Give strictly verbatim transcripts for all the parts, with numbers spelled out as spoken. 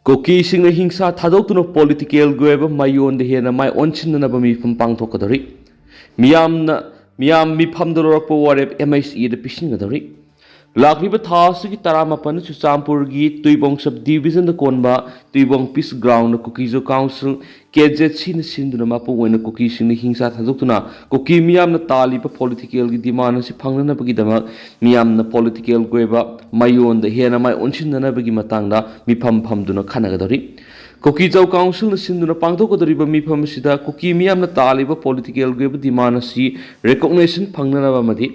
ꯀꯨꯀꯤꯁꯤꯡꯅ ꯍꯤꯡꯁꯥ ꯊꯥꯗꯣꯛꯇꯨꯅ ꯄꯣꯂꯤꯇꯤꯀꯦꯜꯒꯤ ꯑꯣꯏꯕ ꯃꯥꯏꯑꯣꯟꯗ ꯍꯦꯟꯅ ꯃꯥꯏ ꯑꯣꯟꯁꯤꯟꯅꯅꯕ ꯃꯤꯐꯝ ꯄꯥꯡꯊꯣꯛꯀꯗꯧꯔꯤ꯫ ꯃꯤꯌꯥꯝꯅ ꯃꯤꯌꯥꯝ ꯃꯤꯐꯝꯗ ꯂꯧꯔꯛꯄ ꯋꯥꯔꯦꯞ ꯑꯦꯝ ꯑꯩꯆ ꯑꯦꯗ ꯄꯤꯁꯤꯟꯒꯗꯧꯔꯤ꯫ ꯂꯥꯛꯂꯤꯕ ꯊꯥ ꯑꯁꯤꯒꯤ ꯇꯔꯥꯃꯥꯄꯟꯗ ꯆꯨꯔꯆꯥꯟꯄꯨꯔꯒꯤ ꯇꯨꯏꯕꯣꯡ ꯁꯕ ꯗꯤꯕꯤꯖꯟꯗ ꯀꯣꯟꯕ ꯇꯨꯏꯕꯣꯡ ꯄꯤꯁ ꯒ꯭ꯔꯥꯎꯟꯗ ꯀꯨꯀꯤꯖꯣ ꯀꯥꯎꯟꯁꯤꯜ, ꯀꯦ ꯖꯦꯠ ꯁꯤꯅ ꯁꯤꯟꯗꯨꯅ ꯃꯄꯨꯡ ꯑꯣꯏꯅ ꯀꯨꯀꯤꯁꯤꯡꯅ ꯍꯤꯡꯁꯥ ꯊꯥꯗꯣꯛꯇꯨꯅ ꯀꯨꯀꯤ ꯃꯤꯌꯥꯝꯅ ꯇꯥꯜꯂꯤꯕ ꯄꯣꯂꯤꯇꯤꯀꯦꯜꯒꯤ ꯗꯤꯃꯥꯟ ꯑꯁꯤ ꯐꯪꯅꯅꯕꯒꯤꯗꯃꯛ ꯃꯤꯌꯥꯝꯅ ꯄꯣꯂꯤꯇꯤꯀꯦꯜꯒꯤ ꯑꯣꯏꯕ ꯃꯥꯏꯑꯣꯟꯗ ꯍꯦꯟꯅ ꯃꯥꯏ ꯑꯣꯟꯁꯤꯟꯅꯅꯕꯒꯤ ꯃꯇꯥꯡꯗ ꯃꯤꯐꯝ ꯐꯝꯗꯨꯅ ꯈꯟꯅꯒꯗꯧꯔꯤ꯫ ꯀꯨꯀꯤꯖꯧ ꯀꯥꯎꯟꯁꯤꯜꯅ ꯁꯤꯟꯗꯨꯅ ꯄꯥꯡꯊꯣꯛꯀꯗꯧꯔꯤꯕ ꯃꯤꯐꯝ ꯑꯁꯤꯗ ꯀꯨꯀꯤ ꯃꯤꯌꯥꯝꯅ ꯇꯥꯜꯂꯤꯕ ꯄꯣꯂꯤꯇꯤꯀꯦꯜꯒꯤ ꯑꯣꯏꯕ ꯗꯤꯃꯥꯟ ꯑꯁꯤ ꯔꯤꯀꯣꯛꯅꯦꯁꯟ ꯐꯪꯅꯅꯕ ꯑꯃꯗꯤ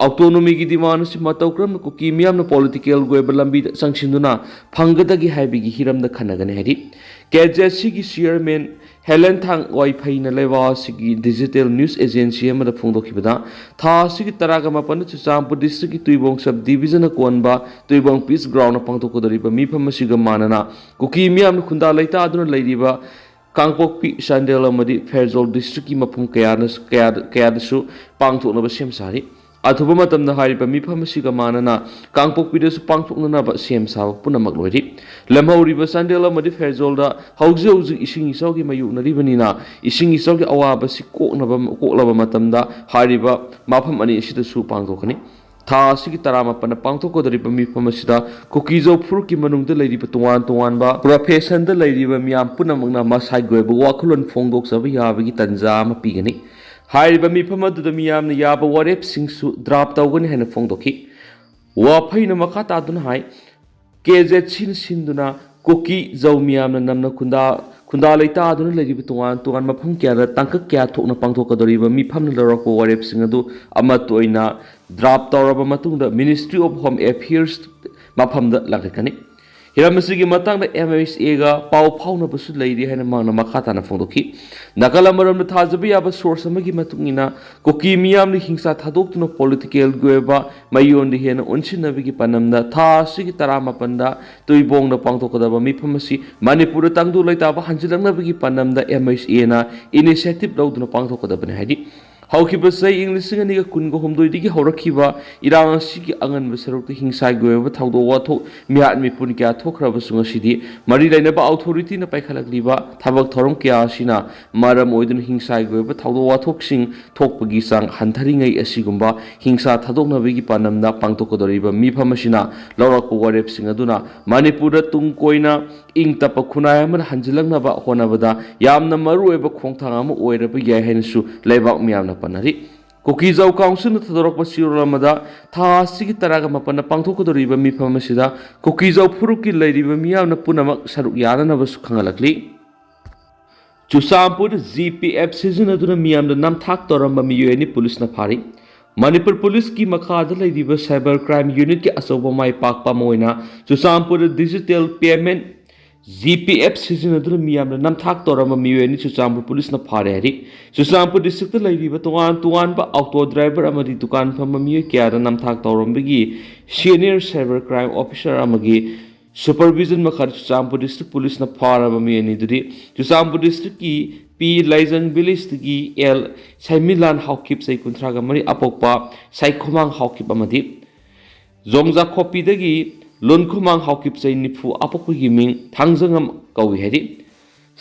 ꯑꯣꯇꯣꯅꯣꯃꯤꯒꯤ ꯗꯤꯃꯥꯟ ꯑꯁꯤ ꯃꯇꯧ ꯀꯔꯝꯅ ꯀꯨꯀꯤ ꯃꯤꯌꯥꯝꯅ ꯄꯣꯂꯤꯇꯤꯀꯦꯜꯒꯤ ꯑꯣꯏꯕ ꯂꯝꯕꯤꯗ ꯆꯪꯁꯤꯟꯗꯨꯅ ꯐꯪꯒꯗꯒꯦ ꯍꯥꯏꯕꯒꯤ ꯍꯤꯔꯝꯗ ꯈꯟꯅꯒꯅꯤ ꯍꯥꯏꯔꯤ꯫ ꯀꯦ ꯖꯦꯠ ꯁꯤꯒꯤ ꯆꯤꯌꯔꯃꯦꯟ ꯍꯦꯂꯦꯟ ꯊꯥꯡꯋꯥꯏꯐꯩꯅ ꯂꯩꯕꯥꯛ ꯑꯁꯤꯒꯤ ꯗꯤꯖꯤꯇꯦꯜ ꯅ꯭ꯌꯨꯁ ꯑꯦꯖꯦꯟꯁꯤ ꯑꯃꯗ ꯐꯣꯡꯗꯣꯛꯈꯤꯕꯗ, ꯊꯥ ꯑꯁꯤꯒꯤ ꯇꯔꯥꯒ ꯃꯥꯄꯟꯗ ꯆꯨꯔꯆꯥꯟꯄꯨꯔ ꯗꯤꯁꯇ꯭ꯔꯤꯛꯀꯤ ꯇꯨꯏꯕꯣꯡ ꯁꯕ ꯗꯤꯕꯤꯖꯟꯗ ꯀꯣꯟꯕ ꯇꯨꯏꯕꯣꯡ ꯄꯤꯁ ꯒ꯭ꯔꯥꯎꯟꯗ ꯄꯥꯡꯊꯣꯛꯀꯗꯧꯔꯤꯕ ꯃꯤꯐꯝ ꯑꯁꯤꯒ ꯃꯥꯟꯅꯅ ꯀꯨꯀꯤ ꯃꯤꯌꯥꯝꯅ ꯈꯨꯟꯗꯥ ꯂꯩꯇꯥꯗꯨꯅ ꯂꯩꯔꯤꯕ ꯀꯥꯡꯄꯣꯛꯄꯤ, ꯆꯥꯟꯗꯦꯜ ꯑꯃꯗꯤ ꯐꯦꯔꯖꯣꯜ ꯗꯤꯁꯇ꯭ꯔꯤꯛꯀꯤ ꯃꯐꯝ ꯀꯌꯥꯗ, ꯀꯌꯥꯗ, ꯀꯌꯥꯗꯁꯨ ꯄꯥꯡꯊꯣꯛꯅꯕ ꯁꯦꯝ ꯁꯥꯔꯤ꯫ ꯑꯊꯨꯕ ꯃꯇꯝꯗ ꯍꯥꯏꯔꯤꯕ ꯃꯤꯐꯝ ꯑꯁꯤꯒ ꯃꯥꯟꯅꯅ ꯀꯥꯡꯄꯣꯛꯄꯤꯗꯁꯨ ꯄꯥꯡꯊꯣꯛꯅꯅꯕ ꯁꯦꯝ ꯁꯥꯕ ꯄꯨꯝꯅꯃꯛ ꯂꯣꯏꯔꯤ꯫ ꯂꯦꯝꯍꯧꯔꯤꯕ ꯆꯥꯟꯗꯦꯜ ꯑꯃꯗꯤ ꯐꯦꯔꯖꯣꯜꯗ ꯍꯧꯖꯤꯛ ꯍꯧꯖꯤꯛ ꯏꯁꯤꯡ ꯏꯆꯥꯎꯒꯤ ꯃꯥꯌꯣꯛꯅꯔꯤꯕꯅꯤꯅ, ꯏꯁꯤꯡ ꯏꯆꯥꯎꯒꯤ ꯑꯋꯥꯕꯁꯤ ꯀꯣꯛꯅꯕ, ꯀꯣꯛꯂꯕ ꯃꯇꯝꯗ ꯍꯥꯏꯔꯤꯕ ꯃꯐꯝ ꯑꯅꯤ ꯑꯁꯤꯗꯁꯨ ꯄꯥꯡꯊꯣꯛꯀꯅꯤ꯫ ꯊꯥ ꯑꯁꯤꯒꯤ ꯇꯔꯥꯃꯥꯄꯟꯗ ꯄꯥꯡꯊꯣꯛꯀꯗꯧꯔꯤꯕ ꯃꯤꯐꯝ ꯑꯁꯤꯗ ꯀꯨꯀꯤꯖꯧ ꯐꯨꯔꯨꯞꯀꯤ ꯃꯅꯨꯡꯗ ꯂꯩꯔꯤꯕ ꯇꯣꯉꯥꯟ ꯇꯣꯉꯥꯟꯕ ꯄ꯭ꯔꯣꯐꯦꯁꯟꯗ ꯂꯩꯔꯤꯕ ꯃꯤꯌꯥꯝ ꯄꯨꯝꯅꯃꯛꯅ ꯃꯁꯥꯒꯤ ꯑꯣꯏꯕ ꯋꯥꯈꯜꯂꯣꯟ ꯐꯣꯡꯗꯣꯛꯆꯕ ꯌꯥꯕꯒꯤ ꯇꯥꯟꯖꯥ ꯑꯃ ꯄꯤꯒꯅꯤ꯫ ꯍꯥꯏꯔꯤꯕ ꯃꯤꯐꯝ ꯑꯗꯨꯗ ꯃꯤꯌꯥꯝꯅ ꯌꯥꯕ ꯋꯥꯔꯦꯞꯁꯤꯡꯁꯨ ꯗ꯭ꯔꯥꯐ ꯇꯧꯒꯅꯤ ꯍꯥꯏꯅ ꯐꯣꯡꯗꯣꯛꯈꯤ꯫ ꯋꯥꯐꯩꯅ ꯃꯈꯥ ꯇꯥꯗꯨꯅ ꯍꯥꯏ, ꯀꯦ ꯖꯦꯠ ꯁꯤꯅ ꯁꯤꯟꯗꯨꯅ ꯀꯨꯀꯤ ꯖꯧ ꯃꯤꯌꯥꯝꯅ ꯅꯝꯅ ꯈꯨꯟꯗꯥ, ꯈꯨꯟꯗꯥ ꯂꯩꯇꯥꯗꯨꯅ ꯂꯩꯔꯤꯕ ꯇꯣꯉꯥꯟ ꯇꯣꯉꯥꯟ ꯃꯐꯝ ꯀꯌꯥꯗ ꯇꯥꯡꯀꯛ ꯀꯌꯥ ꯊꯣꯛꯅ ꯄꯥꯡꯊꯣꯛꯀꯗꯧꯔꯤꯕ ꯃꯤꯐꯝꯅ ꯂꯧꯔꯛꯄ ꯋꯥꯔꯦꯞꯁꯤꯡ ꯑꯗꯨ ꯑꯃꯠꯇ ꯑꯣꯏꯅ ꯗ꯭ꯔꯥꯐ ꯇꯧꯔꯕ ꯃꯇꯨꯡꯗ Ministry of Home Affairs ꯃꯐꯝꯗ ꯂꯥꯡꯈꯠꯀꯅꯤ꯫ ꯍꯤꯔꯝ ꯑꯁꯤꯒꯤ ꯃꯇꯥꯡꯗ ꯑꯦꯝ ꯑꯩꯆ ꯑꯦꯒ ꯄꯥꯎ ꯐꯥꯎꯅꯕꯁꯨ ꯂꯩꯔꯤ ꯍꯥꯏꯅ ꯃꯍꯥꯛꯅ ꯃꯈꯥ ꯇꯥꯅ ꯐꯣꯡꯗꯣꯛꯈꯤ꯫ ꯅꯥꯀꯜ ꯑꯃꯔꯣꯝꯗ, ꯊꯥꯖꯕ ꯌꯥꯕ ꯁꯣꯔꯁ ꯑꯃꯒꯤ ꯃꯇꯨꯡ ꯏꯟꯅ, ꯀꯨꯀꯤ ꯃꯤꯌꯥꯝꯅ ꯍꯤꯡꯁꯥ ꯊꯥꯗꯣꯛꯇꯨꯅ ꯄꯣꯂꯤꯇꯤꯀꯦꯜꯒꯤ ꯑꯣꯏꯕ ꯃꯥꯏꯑꯣꯟꯗ ꯍꯦꯟꯅ ꯑꯣꯟꯁꯤꯟꯅꯕꯒꯤ ꯄꯥꯟꯗꯝꯗ ꯊꯥ ꯑꯁꯤꯒꯤ ꯇꯔꯥꯃꯥꯄꯟꯗ ꯇꯨꯏꯕꯣꯡꯗ ꯄꯥꯡꯊꯣꯛꯀꯗꯕ ꯃꯤꯐꯝ ꯑꯁꯤ ꯃꯅꯤꯄꯨꯔꯗ ꯇꯪꯗꯨ ꯂꯩꯇꯥꯕ ꯍꯟꯖꯤꯜꯂꯛꯅꯕꯒꯤ ꯄꯥꯟꯗꯝꯗ ꯑꯦꯝ ꯑꯩꯆ ꯑꯦꯅ ꯏꯅꯤꯁꯤꯌꯦꯇꯤꯚ ꯂꯧꯗꯨꯅ ꯄꯥꯡꯊꯣꯛꯀꯗꯕꯅꯤ ꯍꯥꯏꯔꯤ꯫ ꯍꯧꯈꯤꯕ ꯆꯍꯤ ꯏꯪ ꯂꯤꯁꯤꯡ ꯑꯅꯤꯒ ꯀꯨꯟꯒ ꯍꯨꯝꯗꯣꯏꯗꯒꯤ ꯍꯧꯔꯛꯈꯤꯕ ꯏꯔꯥꯡ ꯑꯁꯤꯒꯤ ꯑꯉꯟꯕ ꯁꯔꯨꯛꯇ ꯍꯤꯡꯁꯥꯒꯤ ꯑꯣꯏꯕ ꯊꯧꯗꯣꯛ ꯋꯥꯊꯣꯛ ꯃꯤꯍꯥꯠ ꯃꯤꯄꯨꯟ ꯀꯌꯥ ꯊꯣꯛꯈ꯭ꯔꯕꯁꯨ, ꯉꯁꯤꯗꯤ ꯃꯔꯤ ꯂꯩꯅꯕ ꯑꯣꯊꯣꯔꯤꯇꯤꯅ ꯄꯥꯏꯈꯠꯂꯛꯂꯤꯕ ꯊꯕꯛ ꯊꯧꯔꯝ ꯀꯌꯥ ꯑꯁꯤꯅ ꯃꯔꯝ ꯑꯣꯏꯗꯨꯅ ꯍꯤꯡꯁꯥꯒꯤ ꯑꯣꯏꯕ ꯊꯧꯗꯣꯛ ꯋꯥꯊꯣꯛꯁꯤꯡ ꯊꯣꯛꯄꯒꯤ ꯆꯥꯡ ꯍꯟꯊꯔꯤꯉꯩ ꯑꯁꯤꯒꯨꯝꯕ ꯍꯤꯡꯁꯥ ꯊꯥꯗꯣꯛꯅꯕꯒꯤ ꯄꯥꯟꯗꯝꯗ ꯄꯥꯡꯊꯣꯛꯀꯗꯧꯔꯤꯕ ꯃꯤꯐꯝ ꯑꯁꯤꯅ ꯂꯧꯔꯛꯄ ꯋꯥꯔꯦꯞꯁꯤꯡ ꯑꯗꯨꯅ ꯃꯅꯤꯄꯨꯔꯗ ꯇꯨꯡ ꯀꯣꯏꯅ ꯏꯪ ꯇꯞꯄ ꯈꯨꯟꯅꯥꯏ ꯑꯃꯗ ꯍꯟꯖꯤꯜꯂꯛꯅꯕ ꯍꯣꯠꯅꯕꯗ ꯌꯥꯝꯅ ꯃꯔꯨꯑꯣꯏꯕ ꯈꯣꯡꯊꯥꯡ ꯑꯃ ꯑꯣꯏꯔꯕ ꯌꯥꯏ ꯍꯥꯏꯅꯁꯨ ꯂꯩꯕꯥꯛ ꯃꯤꯌꯥꯝꯅ ꯄꯟꯅꯔꯤ꯫ ꯀꯨꯀꯤꯖꯥꯎ ꯀꯥꯎꯟꯁꯤꯜꯅ ꯊꯥꯗꯣꯔꯛꯄ ꯆꯦꯔꯣꯜ ꯑꯃꯗ ꯊꯥ ꯑꯁꯤꯒꯤ ꯇꯔꯥꯒ ꯃꯥꯄꯟꯗ ꯄꯥꯡꯊꯣꯛꯀꯗꯧꯔꯤꯕ ꯃꯤꯐꯝ ꯑꯁꯤꯗ ꯀꯨꯀꯤꯖꯥꯎ ꯐꯨꯔꯨꯞꯀꯤ ꯂꯩꯔꯤꯕ ꯃꯤꯌꯥꯝꯅ ꯄꯨꯝꯅꯃꯛ ꯁꯔꯨꯛ ꯌꯥꯅꯅꯕꯁꯨ ꯈꯪꯍꯜꯂꯛꯂꯤ꯫ ꯆꯨꯔꯆꯥꯟꯄꯨꯔꯗ ꯖꯤ ꯄꯤ ꯑꯦꯞ ꯁꯤꯖꯤꯟꯅꯗꯨꯅ ꯃꯤꯌꯥꯝꯗ ꯅꯝꯊꯥꯛ ꯇꯧꯔꯝꯕ ꯃꯤꯑꯣꯏ ꯑꯅꯤ ꯄꯨꯂꯤꯁꯅ ꯐꯥꯔꯤ꯫ ꯃꯅꯤꯄꯨꯔ ꯄꯨꯂꯤꯁꯀꯤ ꯃꯈꯥꯗ ꯂꯩꯔꯤꯕ ꯁꯥꯏꯕꯔ ꯀ꯭ꯔꯥꯏꯝ ꯌꯨꯅꯤꯠꯀꯤ ꯑꯆꯧꯕ ꯃꯥꯏ ꯄꯥꯛꯄ ꯑꯃ ꯑꯣꯏꯅ ꯆꯨꯔꯆꯥꯟꯄꯨꯔꯗ digital payment G P app ꯁꯤꯖꯤꯟꯅꯗꯨꯅ ꯃꯤꯌꯥꯝꯅ ꯅꯝꯊꯥꯛ ꯇꯧꯔꯝꯕ ꯃꯤꯑꯣꯏ ꯑꯅꯤ ꯆꯨꯔꯆꯥꯟꯄꯨꯔ ꯄꯨꯂꯤꯁꯅ ꯐꯥꯔꯦ ꯍꯥꯏꯔꯤ꯫ ꯆꯨꯔꯆꯥꯟꯄꯨꯔ ꯗꯤꯁꯇ꯭ꯔꯤꯛꯇ ꯂꯩꯔꯤꯕ ꯇꯣꯉꯥꯟ ꯇꯣꯉꯥꯟꯕ ꯑꯣꯇꯣ ꯗ꯭ꯔꯥꯏꯚꯔ ꯑꯃꯗꯤ ꯗꯨꯀꯥꯟ ꯐꯝꯕ ꯃꯤꯑꯣꯏ ꯀꯌꯥꯗ ꯅꯝꯊꯥꯛ ꯇꯧꯔꯝꯕꯒꯤ ꯁꯤꯅꯤꯌꯔ ꯁꯥꯏꯕꯔ ꯀ꯭ꯔꯥꯏꯝ ꯑꯣꯐꯤꯁꯥꯔ ꯑꯃꯒꯤ ꯁꯨꯄꯔꯚꯤꯖꯟ ꯃꯈꯥꯗ ꯆꯨꯔꯆꯥꯟꯄꯨꯔ ꯗꯤꯁꯇ꯭ꯔꯤꯛ ꯄꯨꯂꯤꯁꯅ ꯐꯥꯔꯕ ꯃꯤ ꯑꯅꯤꯗꯨꯗꯤ ꯆꯨꯔꯆꯥꯟꯄꯨꯔ ꯗꯤꯁꯇ꯭ꯔꯤꯛꯀꯤ ꯄꯤ ꯂꯥꯏꯖꯪ ꯚꯤꯂꯦꯖꯇꯒꯤ ꯑꯦꯜ ꯁꯥꯏꯃꯤꯂꯥꯟ ꯍꯥꯎꯀꯤꯞ, ꯆꯍꯤ ꯀꯨꯟꯊ꯭ꯔꯥꯒ ꯃꯔꯤ, ꯑꯄꯣꯛꯄ ꯁꯥꯏꯈꯣꯃꯥꯡ ꯍꯥꯎꯀꯤꯞ ꯑꯃꯗꯤ ꯖꯣꯡꯖꯥꯈꯣꯞꯄꯤꯗꯒꯤ ꯂꯨꯟꯈꯨꯃꯥꯡ ꯍꯥꯎꯀꯤꯞ, ꯆꯍꯤ ꯅꯤꯐꯨ, ꯑꯄꯣꯛꯄꯒꯤ ꯃꯤꯡ ꯊꯥꯡꯖꯉꯝ ꯀꯧꯏ ꯍꯥꯏꯔꯤ꯫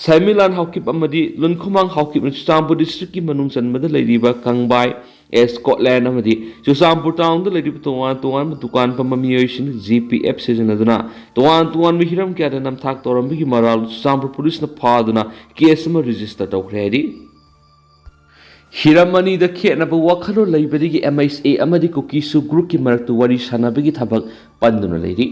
ꯁꯥꯏꯃꯤꯂꯥꯟ ꯍꯥꯎꯀꯤꯞ ꯑꯃꯗꯤ ꯂꯨꯟꯈꯨꯃꯥꯡ ꯍꯥꯎꯀꯤꯞꯅ ꯆꯨꯔꯆꯥꯟꯄꯨꯔ ꯗꯤꯁꯇ꯭ꯔꯤꯛꯀꯤ ꯃꯅꯨꯡ ꯆꯟꯕꯗ ꯂꯩꯔꯤꯕ ꯀꯪꯕꯥꯏ, ꯑꯦꯁ ꯀꯣꯠꯂꯦꯟ ꯑꯃꯗꯤ ꯆꯨꯔꯆꯥꯟꯄꯨꯔ ꯇꯥꯎꯟꯗ ꯂꯩꯔꯤꯕ ꯇꯣꯉꯥꯟ ꯇꯣꯉꯥꯟꯕ ꯗꯨꯀꯥꯟ ꯐꯝꯕ ꯃꯤꯑꯣꯏꯁꯤꯡꯅ ꯖꯤ ꯄꯤ ꯑꯦꯞ ꯁꯤꯖꯤꯟꯅꯗꯨꯅ ꯇꯣꯉꯥꯟ ꯇꯣꯉꯥꯟꯕ ꯍꯤꯔꯝ ꯀꯌꯥꯗ ꯅꯝꯊꯥꯛ ꯇꯧꯔꯝꯕꯒꯤ ꯃꯔꯥꯜ ꯆꯨꯔꯆꯥꯟꯄꯨꯔ ꯄꯨꯂꯤꯁꯅ ꯐꯥꯗꯨꯅ ꯀꯦꯁ ꯑꯃ ꯔꯦꯖꯤꯁꯇꯔ ꯇꯧꯈ꯭ꯔꯦ ꯍꯥꯏꯔꯤ꯫ ꯍꯤꯔꯝ ꯑꯅꯤꯗ ꯈꯦꯠꯅꯕ ꯋꯥꯈꯜꯂꯣꯟ ꯂꯩꯕꯗꯒꯤ ꯑꯦꯝ ꯑꯩꯆ ꯑꯦ ꯑꯃꯗꯤ ꯀꯨꯀꯤ ꯁꯨ ꯒ꯭ꯔꯨꯞꯀꯤ ꯃꯔꯛꯇ ꯋꯥꯔꯤ ꯁꯥꯟꯅꯕꯒꯤ ꯊꯕꯛ ꯄꯟꯗꯨꯅ ꯂꯩꯔꯤ꯫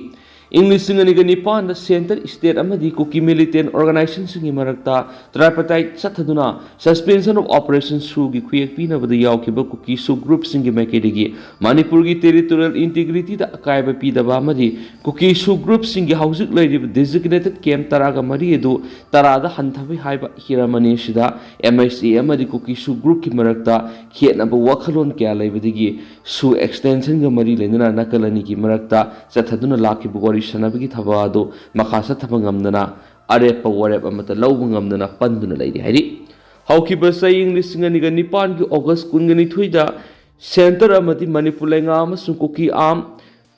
ꯏꯪ ꯂꯤꯁꯤꯡ ꯑꯅꯤꯒ ꯅꯤꯄꯥꯟꯗ ꯁꯦꯟꯇꯔ, ꯁ꯭ꯇꯦꯠ ꯑꯃꯗꯤ ꯀꯨꯀꯤ ꯃꯤꯂꯤꯇꯦꯟ ꯑꯣꯔꯒꯅꯥꯏꯖꯦꯁꯟꯁꯤꯡꯒꯤ ꯃꯔꯛꯇ ꯇ꯭ꯔꯥꯏꯄꯇꯥꯏꯠ ꯆꯠꯊꯗꯨꯅ ꯁꯁꯄꯦꯟꯁꯟ ꯑꯣꯐ ꯑꯣꯄꯔꯦꯁꯟ ꯁꯨꯒꯤ ꯈꯨꯌꯦꯛ ꯄꯤꯅꯕꯗ ꯌꯥꯎꯈꯤꯕ ꯀꯨꯀꯤ ꯁꯨ ꯒ꯭ꯔꯨꯞꯁꯤꯡꯒꯤ ꯃꯥꯏꯀꯩꯗꯒꯤ ꯃꯅꯤꯄꯨꯔꯒꯤ ꯇꯦꯔꯤꯇꯣꯔꯤꯌꯦꯜ ꯏꯟꯇꯤꯒ꯭ꯔꯤꯇꯤꯗ ꯑꯀꯥꯏꯕ ꯄꯤꯗꯕ ꯑꯃꯗꯤ ꯀꯨꯀꯤ ꯁꯨ ꯒ꯭ꯔꯨꯞꯁꯤꯡꯒꯤ ꯍꯧꯖꯤꯛ ꯂꯩꯔꯤꯕ ꯗꯤꯖꯤꯒꯅꯦꯇꯦꯗ ꯀꯦꯝꯞ ꯇꯔꯥꯒ ꯃꯔꯤ ꯑꯗꯨ ꯇꯔꯥꯗ ꯍꯟꯊꯕꯩ ꯍꯥꯏꯕ ꯍꯤꯔꯝ ꯑꯅꯤ ꯑꯁꯤꯗ ꯑꯦꯝ ꯑꯩꯆ ꯑꯦ ꯑꯃꯗꯤ ꯀꯨꯀꯤ ꯁꯨ ꯒ꯭ꯔꯨꯞꯀꯤ ꯃꯔꯛꯇ ꯈꯦꯠꯅꯕ ꯋꯥꯈꯜꯂꯣꯟ ꯀꯌꯥ ꯂꯩꯕꯗꯒꯤ ꯁꯨ ꯑꯦꯛꯁꯇꯦꯟꯁꯟꯒ ꯃꯔꯤ ꯂꯩꯅꯅ ꯅꯥꯀꯜ ꯑꯅꯤꯒꯤ ꯃꯔꯛꯇ ꯆꯠꯊꯗꯨꯅ ꯂꯥꯛꯈꯤꯕ ꯋꯥꯔꯤ ꯁꯥꯟꯅꯕꯒꯤ ꯊꯕꯛ ꯑꯗꯨ ꯃꯈꯥ ꯆꯠꯊꯕ ꯉꯝꯗꯅ ꯑꯔꯦꯞꯄ ꯋꯥꯔꯦꯞ ꯑꯃꯠꯇ ꯂꯧꯕ ꯉꯝꯗꯅ ꯄꯟꯗꯨꯅ ꯂꯩꯔꯤ ꯍꯥꯏꯔꯤ꯫ ꯍꯧꯈꯤꯕ ꯆꯍꯤ ꯂꯤꯁꯤꯡ ꯑꯅꯤꯒ ꯅꯤꯄꯥꯟꯒꯤ August ꯀꯨꯟꯒ ꯅꯤꯊꯣꯏꯗ Centre ꯑꯃꯗꯤ ꯃꯅꯤꯄꯨꯔ ꯂꯩꯉꯥꯛ ꯑꯃꯁꯨꯡ ꯀꯨꯀꯤ arm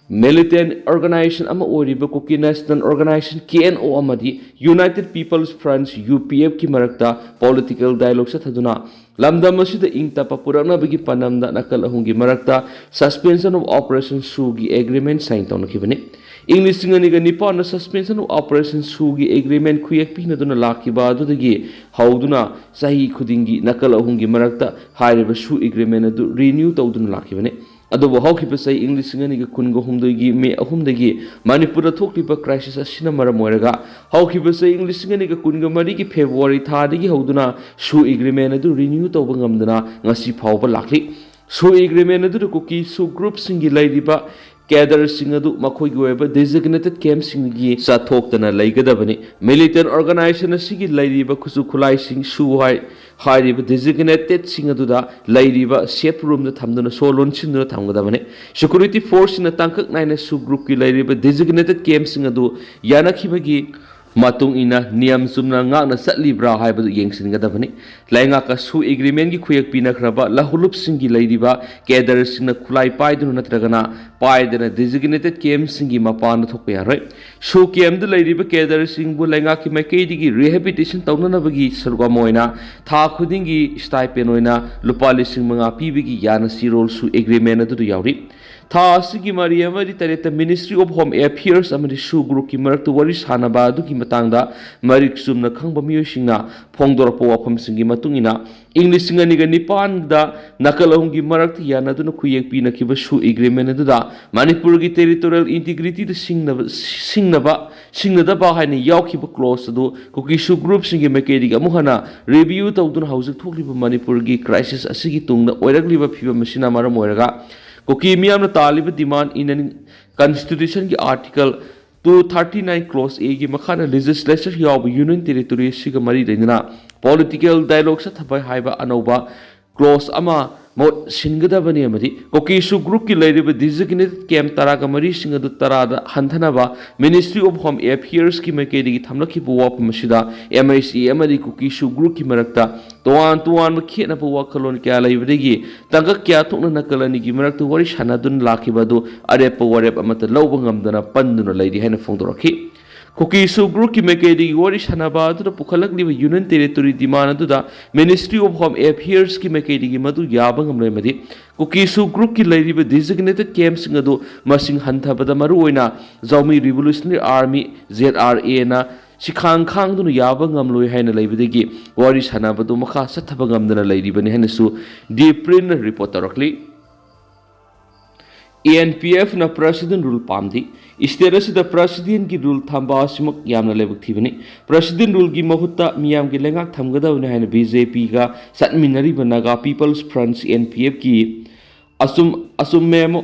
militant organisation ꯑꯃ ꯑꯣꯏꯔꯤꯕ Kuki National Organisation, K N O, ꯑꯃꯗꯤ United People's Front, U P F ꯀꯤ ꯃꯔꯛꯇ political dialogue ꯆꯠꯊꯗꯨꯅ ꯂꯝꯗꯝ ꯑꯁꯤꯗ ꯏꯪ ꯇꯞꯄ ꯄꯨꯔꯛꯅꯕꯒꯤ ꯄꯥꯟꯗꯝꯗ ꯅꯥꯀꯜ ꯑꯍꯨꯝꯒꯤ ꯃꯔꯛꯇ Suspension of Operation ꯁꯨꯒꯤ agreement sign ꯇꯧꯅꯈꯤꯕꯅꯤ꯫ ꯏꯪ ꯂꯤꯁꯤꯡ ꯑꯅꯤꯒ ꯅꯤꯄꯥꯟꯗ Suspension of Operation ꯁꯨꯒꯤ agreement ꯈꯨꯌꯦꯛ ꯄꯤꯅꯗꯨꯅ ꯂꯥꯛꯈꯤꯕ ꯑꯗꯨꯗꯒꯤ ꯍꯧꯗꯨꯅ ꯆꯍꯤ ꯈꯨꯗꯤꯡꯒꯤ ꯅꯥꯀꯜ ꯑꯍꯨꯝꯒꯤ ꯃꯔꯛꯇ ꯍꯥꯏꯔꯤꯕ ꯁꯨ agreement ꯑꯗꯨ renew ꯇꯧꯗꯨꯅ ꯂꯥꯛꯈꯤꯕꯅꯤ꯫ ꯑꯗꯨꯕꯨ ꯍꯧꯈꯤꯕ ꯆꯍꯤ ꯏꯪ ꯂꯤꯁꯤꯡ ꯑꯅꯤꯒ ꯀꯨꯟꯒ ꯍꯨꯝꯗꯣꯏꯒꯤ May ꯑꯍꯨꯝꯗꯒꯤ ꯃꯅꯤꯄꯨꯔꯗ ꯊꯣꯛꯂꯤꯕ crisis ꯑꯁꯤꯅ ꯃꯔꯝ ꯑꯣꯏꯔꯒ ꯍꯧꯈꯤꯕ ꯆꯍꯤ ꯏꯪ ꯂꯤꯁꯤꯡ ꯑꯅꯤꯒ ꯀꯨꯟꯒ ꯃꯔꯤꯒꯤ February ꯊꯥꯗꯒꯤ ꯍꯧꯗꯨꯅ ꯁꯨ agreement ꯑꯗꯨ renew ꯇꯧꯕ ꯉꯝꯗꯅ ꯉꯁꯤ ꯐꯥꯎꯕ ꯂꯥꯛꯂꯤ꯫ ꯁꯨ agreement ꯑꯗꯨꯗ ꯀꯨꯀꯤ ꯁꯨ groupꯁꯤꯡꯒꯤ ꯂꯩꯔꯤꯕ cadreꯁꯤꯡ ꯑꯗꯨ ꯃꯈꯣꯏꯒꯤ ꯑꯣꯏꯕ designated campꯁꯤꯡꯒꯤ ꯆꯠꯊꯣꯛꯇꯅ ꯂꯩꯒꯗꯕꯅꯤ꯫ Militant organisation ꯑꯁꯤꯒꯤ ꯂꯩꯔꯤꯕ ꯈꯨꯠꯁꯨ ꯈꯨꯠꯂꯥꯏꯁꯤꯡ ꯁꯨ ꯍꯥꯏ-, ꯍꯥꯏꯔꯤꯕ designatedꯁꯤꯡ ꯑꯗꯨꯗ ꯂꯩꯔꯤꯕ safe roomꯗ ꯊꯝꯗꯨꯅ ꯁꯣ ꯂꯣꯟꯁꯤꯟꯗꯨꯅ ꯊꯝꯒꯗꯕꯅꯤ꯫ Security forceꯁꯤꯡꯅ ꯇꯥꯡꯀꯛ ꯅꯥꯏꯅ ꯁꯨ groupꯀꯤ ꯂꯩꯔꯤꯕ designated campꯁꯤꯡ ꯑꯗꯨ ꯌꯥꯅꯈꯤꯕꯒꯤ ꯃꯇꯨꯡ ꯏꯟꯅ ꯅꯤꯌꯝ ꯆꯨꯝꯅ ꯉꯥꯛꯅ ꯆꯠꯂꯤꯕ꯭ꯔꯥ ꯍꯥꯏꯕꯗꯨ ꯌꯦꯡꯁꯤꯟꯒꯗꯕꯅꯤ꯫ ꯂꯩꯉꯥꯛꯀ ꯁꯨ agreementꯀꯤ ꯈꯨꯌꯦꯛ ꯄꯤꯅꯈ꯭ꯔꯕ ꯂꯧꯍꯨꯂꯨꯞꯁꯤꯡꯒꯤ ꯂꯩꯔꯤꯕ cadreꯁꯤꯡꯅ ꯈꯨꯠꯂꯥꯏ ꯄꯥꯏꯗꯨꯅ ꯅꯠꯇ꯭ꯔꯒꯅ ꯄꯥꯏꯗꯅ designated campꯁꯤꯡꯒꯤ ꯃꯄꯥꯟꯗ ꯊꯣꯛꯄ ꯌꯥꯔꯣꯏ꯫ ꯁꯨ campꯗ ꯂꯩꯔꯤꯕ cadreꯁꯤꯡꯕꯨ ꯂꯩꯉꯥꯛꯀꯤ ꯃꯥꯏꯀꯩꯗꯒꯤ rehabilitation ꯇꯧꯅꯅꯕꯒꯤ ꯁꯔꯨꯛ ꯑꯃ ꯑꯣꯏꯅ ꯊꯥ ꯈꯨꯗꯤꯡꯒꯤ stipend ꯑꯣꯏꯅ ꯂꯨꯄꯥ ꯂꯤꯁꯤꯡ ꯃꯉꯥ ꯄꯤꯕꯒꯤ ꯌꯥꯅ ꯁꯤꯔꯣꯜꯁꯨ agreement ꯑꯗꯨꯗ ꯌꯥꯎꯔꯤ꯫ ꯊꯥ ꯑꯁꯤꯒꯤ ꯃꯔꯤ ꯑꯃꯗꯤ ꯇꯔꯦꯠꯇ Ministry of Home Affairs ꯑꯃꯗꯤ ꯁꯨ groupꯀꯤ ꯃꯔꯛꯇ ꯋꯥꯔꯤ ꯁꯥꯅꯕ ꯑꯗꯨꯒꯤ ꯃꯇꯥꯡꯗ ꯃꯔꯤꯛ ꯆꯨꯝꯅ ꯈꯪꯕ ꯃꯤꯑꯣꯏꯁꯤꯡꯅ ꯐꯣꯡꯗꯣꯔꯛꯄ ꯋꯥꯐꯝꯁꯤꯡꯒꯤ ꯃꯇꯨꯡ ꯏꯟꯅ, ꯏꯪ ꯂꯤꯁꯤꯡ ꯑꯅꯤꯒ ꯅꯤꯄꯥꯟꯗ ꯅꯥꯀꯜ ꯑꯍꯨꯝꯒꯤ ꯃꯔꯛꯇ ꯌꯥꯅꯗꯨꯅ ꯈꯨꯌꯦꯛ ꯄꯤꯅꯈꯤꯕ ꯁꯨ agreement ꯑꯗꯨꯗ ꯃꯅꯤꯄꯨꯔꯒꯤ territorial integrityꯗ ꯁꯤꯡꯅꯕ, ꯁꯤꯡꯅꯕ, ꯁꯤꯡꯅꯗꯕ ꯍꯥꯏꯅ ꯌꯥꯎꯈꯤꯕ clause ꯑꯗꯨ ꯀꯨꯀꯤ ꯁꯨ groupꯁꯤꯡꯒꯤ ꯃꯥꯏꯀꯩꯗꯒꯤ ꯑꯃꯨꯛ ꯍꯟꯅ review ꯇꯧꯗꯨꯅ ꯍꯧꯖꯤꯛ ꯊꯣꯛꯂꯤꯕ ꯃꯅꯤꯄꯨꯔꯒꯤ crisis ꯑꯁꯤꯒꯤ ꯇꯨꯡꯗ ꯑꯣꯏꯔꯛꯂꯤꯕ ꯐꯤꯕꯝ ꯑꯁꯤꯅ ꯃꯔꯝ ꯑꯣꯏꯔꯒ ꯀꯨꯀꯤ ꯃꯤꯌꯥꯝꯅ ꯇꯥꯜꯂꯤꯕ demand in constitutionꯒꯤ article two thirty nine clause Aꯒꯤ ꯃꯈꯥꯗ legislature ꯌꯥꯎꯕ union territory ꯑꯁꯤꯒ ꯃꯔꯤ ꯂꯩꯅꯅ political dialogue ꯆꯠꯊꯕ ꯍꯥꯏꯕ ꯑꯅꯧꯕ clause ꯑꯃ ꯃꯍꯨꯠ ꯁꯤꯟꯒꯗꯕꯅꯤ ꯑꯃꯗꯤ ꯀꯨꯀꯤꯁꯨ ꯒ꯭ꯔꯨꯞꯀꯤ ꯂꯩꯔꯤꯕ ꯗꯤꯖꯤꯒꯅꯦꯇꯦꯗ ꯀꯦꯝꯞ ꯇꯔꯥꯒ ꯃꯔꯤꯁꯤꯡ ꯑꯗꯨ ꯇꯔꯥꯗ ꯍꯟꯊꯅꯕ ꯃꯤꯅꯤꯁꯇ꯭ꯔꯤ ꯑꯣꯐ ꯍꯣꯝ ꯑꯦꯐꯤꯌꯔꯁꯀꯤ ꯃꯥꯏꯀꯩꯗꯒꯤ ꯊꯝꯂꯛꯈꯤꯕ ꯋꯥꯐꯝ ꯑꯁꯤꯗ ꯑꯦꯝ ꯑꯩꯆ ꯑꯦ ꯑꯃꯗꯤ ꯀꯨꯀꯤꯁꯨ ꯒ꯭ꯔꯨꯞꯀꯤ ꯃꯔꯛꯇ ꯇꯣꯉꯥꯟ ꯇꯣꯉꯥꯟꯕ ꯈꯦꯠꯅꯕ ꯋꯥꯈꯜꯂꯣꯟ ꯀꯌꯥ ꯂꯩꯕꯗꯒꯤ ꯇꯥꯡꯀꯛ ꯀꯌꯥ ꯊꯣꯛꯅ ꯅꯥꯀꯜ ꯑꯅꯤꯒꯤ ꯃꯔꯛꯇ ꯋꯥꯔꯤ ꯁꯥꯟꯅꯗꯨꯅ ꯂꯥꯛꯈꯤꯕ ꯑꯗꯨ ꯑꯔꯦꯞꯄ ꯋꯥꯔꯦꯞ ꯑꯃꯠꯇ ꯂꯧꯕ ꯉꯝꯗꯅ ꯄꯟꯗꯨꯅ ꯂꯩꯔꯤ ꯍꯥꯏꯅ ꯐꯣꯡꯗꯣꯔꯛꯈꯤ꯫ ꯀꯨꯀꯤꯁꯨ ꯒ꯭ꯔꯨꯞꯀꯤ ꯃꯥꯏꯀꯩꯗꯒꯤ ꯋꯥꯔꯤ ꯁꯥꯟꯅꯕ ꯑꯗꯨꯗ ꯄꯨꯈꯠꯂꯛꯂꯤꯕ ꯌꯨꯅꯤꯌꯟ ꯇꯦꯔꯤꯇꯣꯔꯤ ꯗꯤꯃꯥꯟ ꯑꯗꯨꯗ ꯃꯤꯅꯤꯁꯇ꯭ꯔꯤ ꯑꯣꯐ ꯍꯣꯝ ꯑꯦꯐꯤꯌꯔꯁꯀꯤ ꯃꯥꯏꯀꯩꯗꯒꯤ ꯃꯗꯨ ꯌꯥꯕ ꯉꯝꯂꯣꯏ ꯑꯃꯗꯤ ꯀꯨꯀꯤꯁꯨ ꯒ꯭ꯔꯨꯞꯀꯤ ꯂꯩꯔꯤꯕ ꯗꯤꯖꯤꯒꯅꯦꯇꯦꯗ ꯀꯦꯝꯞꯁꯤꯡ ꯑꯗꯨ ꯃꯁꯤꯡ ꯍꯟꯊꯕꯗ ꯃꯔꯨꯑꯣꯏꯅ ꯖꯥꯎꯃꯤ ꯔꯤꯚꯣꯂꯨꯁꯅꯔꯤ ꯑꯥꯔꯃꯤ, ꯖꯦꯗ ꯑꯥꯔ ꯑꯦꯅ ꯁꯤꯈꯥꯡ ꯈꯥꯡꯗꯨꯅ ꯌꯥꯕ ꯉꯝꯂꯣꯏ ꯍꯥꯏꯅ ꯂꯩꯕꯗꯒꯤ ꯋꯥꯔꯤ ꯁꯥꯟꯅꯕꯗꯨ ꯃꯈꯥ ꯆꯠꯊꯕ ꯉꯝꯗꯅ ꯂꯩꯔꯤꯕꯅꯤ ꯍꯥꯏꯅꯁꯨ ꯗꯤ ꯄ꯭ꯔꯤꯟꯅ ꯔꯤꯄꯣꯔꯠ ꯇꯧꯔꯛꯂꯤ꯫ ꯑꯦ ꯑꯦꯟ ꯄꯤ ꯑꯦꯐꯅ ꯄ꯭ꯔꯁꯤꯗꯦꯟ ꯔꯨꯜ ꯄꯥꯝꯗꯦ꯫ ꯏꯁꯇꯦꯠ ꯑꯁꯤꯗ ꯄ꯭ꯔꯁꯤꯗꯦꯟꯒꯤ ꯔꯨꯜ ꯊꯝꯕ ꯑꯁꯤꯃꯛ ꯌꯥꯝꯅ ꯂꯥꯏꯕꯛ ꯊꯤꯕꯅꯤ꯫ ꯄ꯭ꯔꯁꯤꯗꯦꯟ ꯔꯨꯜꯒꯤ ꯃꯍꯨꯠꯇ ꯃꯤꯌꯥꯝꯒꯤ ꯂꯩꯉꯥꯛ ꯊꯝꯒꯗꯕꯅꯤ ꯍꯥꯏꯅ ꯕꯤ ꯖꯦ ꯄꯤꯒ ꯆꯠꯃꯤꯟꯅꯔꯤꯕ Naga peoples front, A N P ꯑꯦꯐꯀꯤ ꯑꯆꯨꯝ ꯑꯆꯨꯝꯃꯦꯃꯣ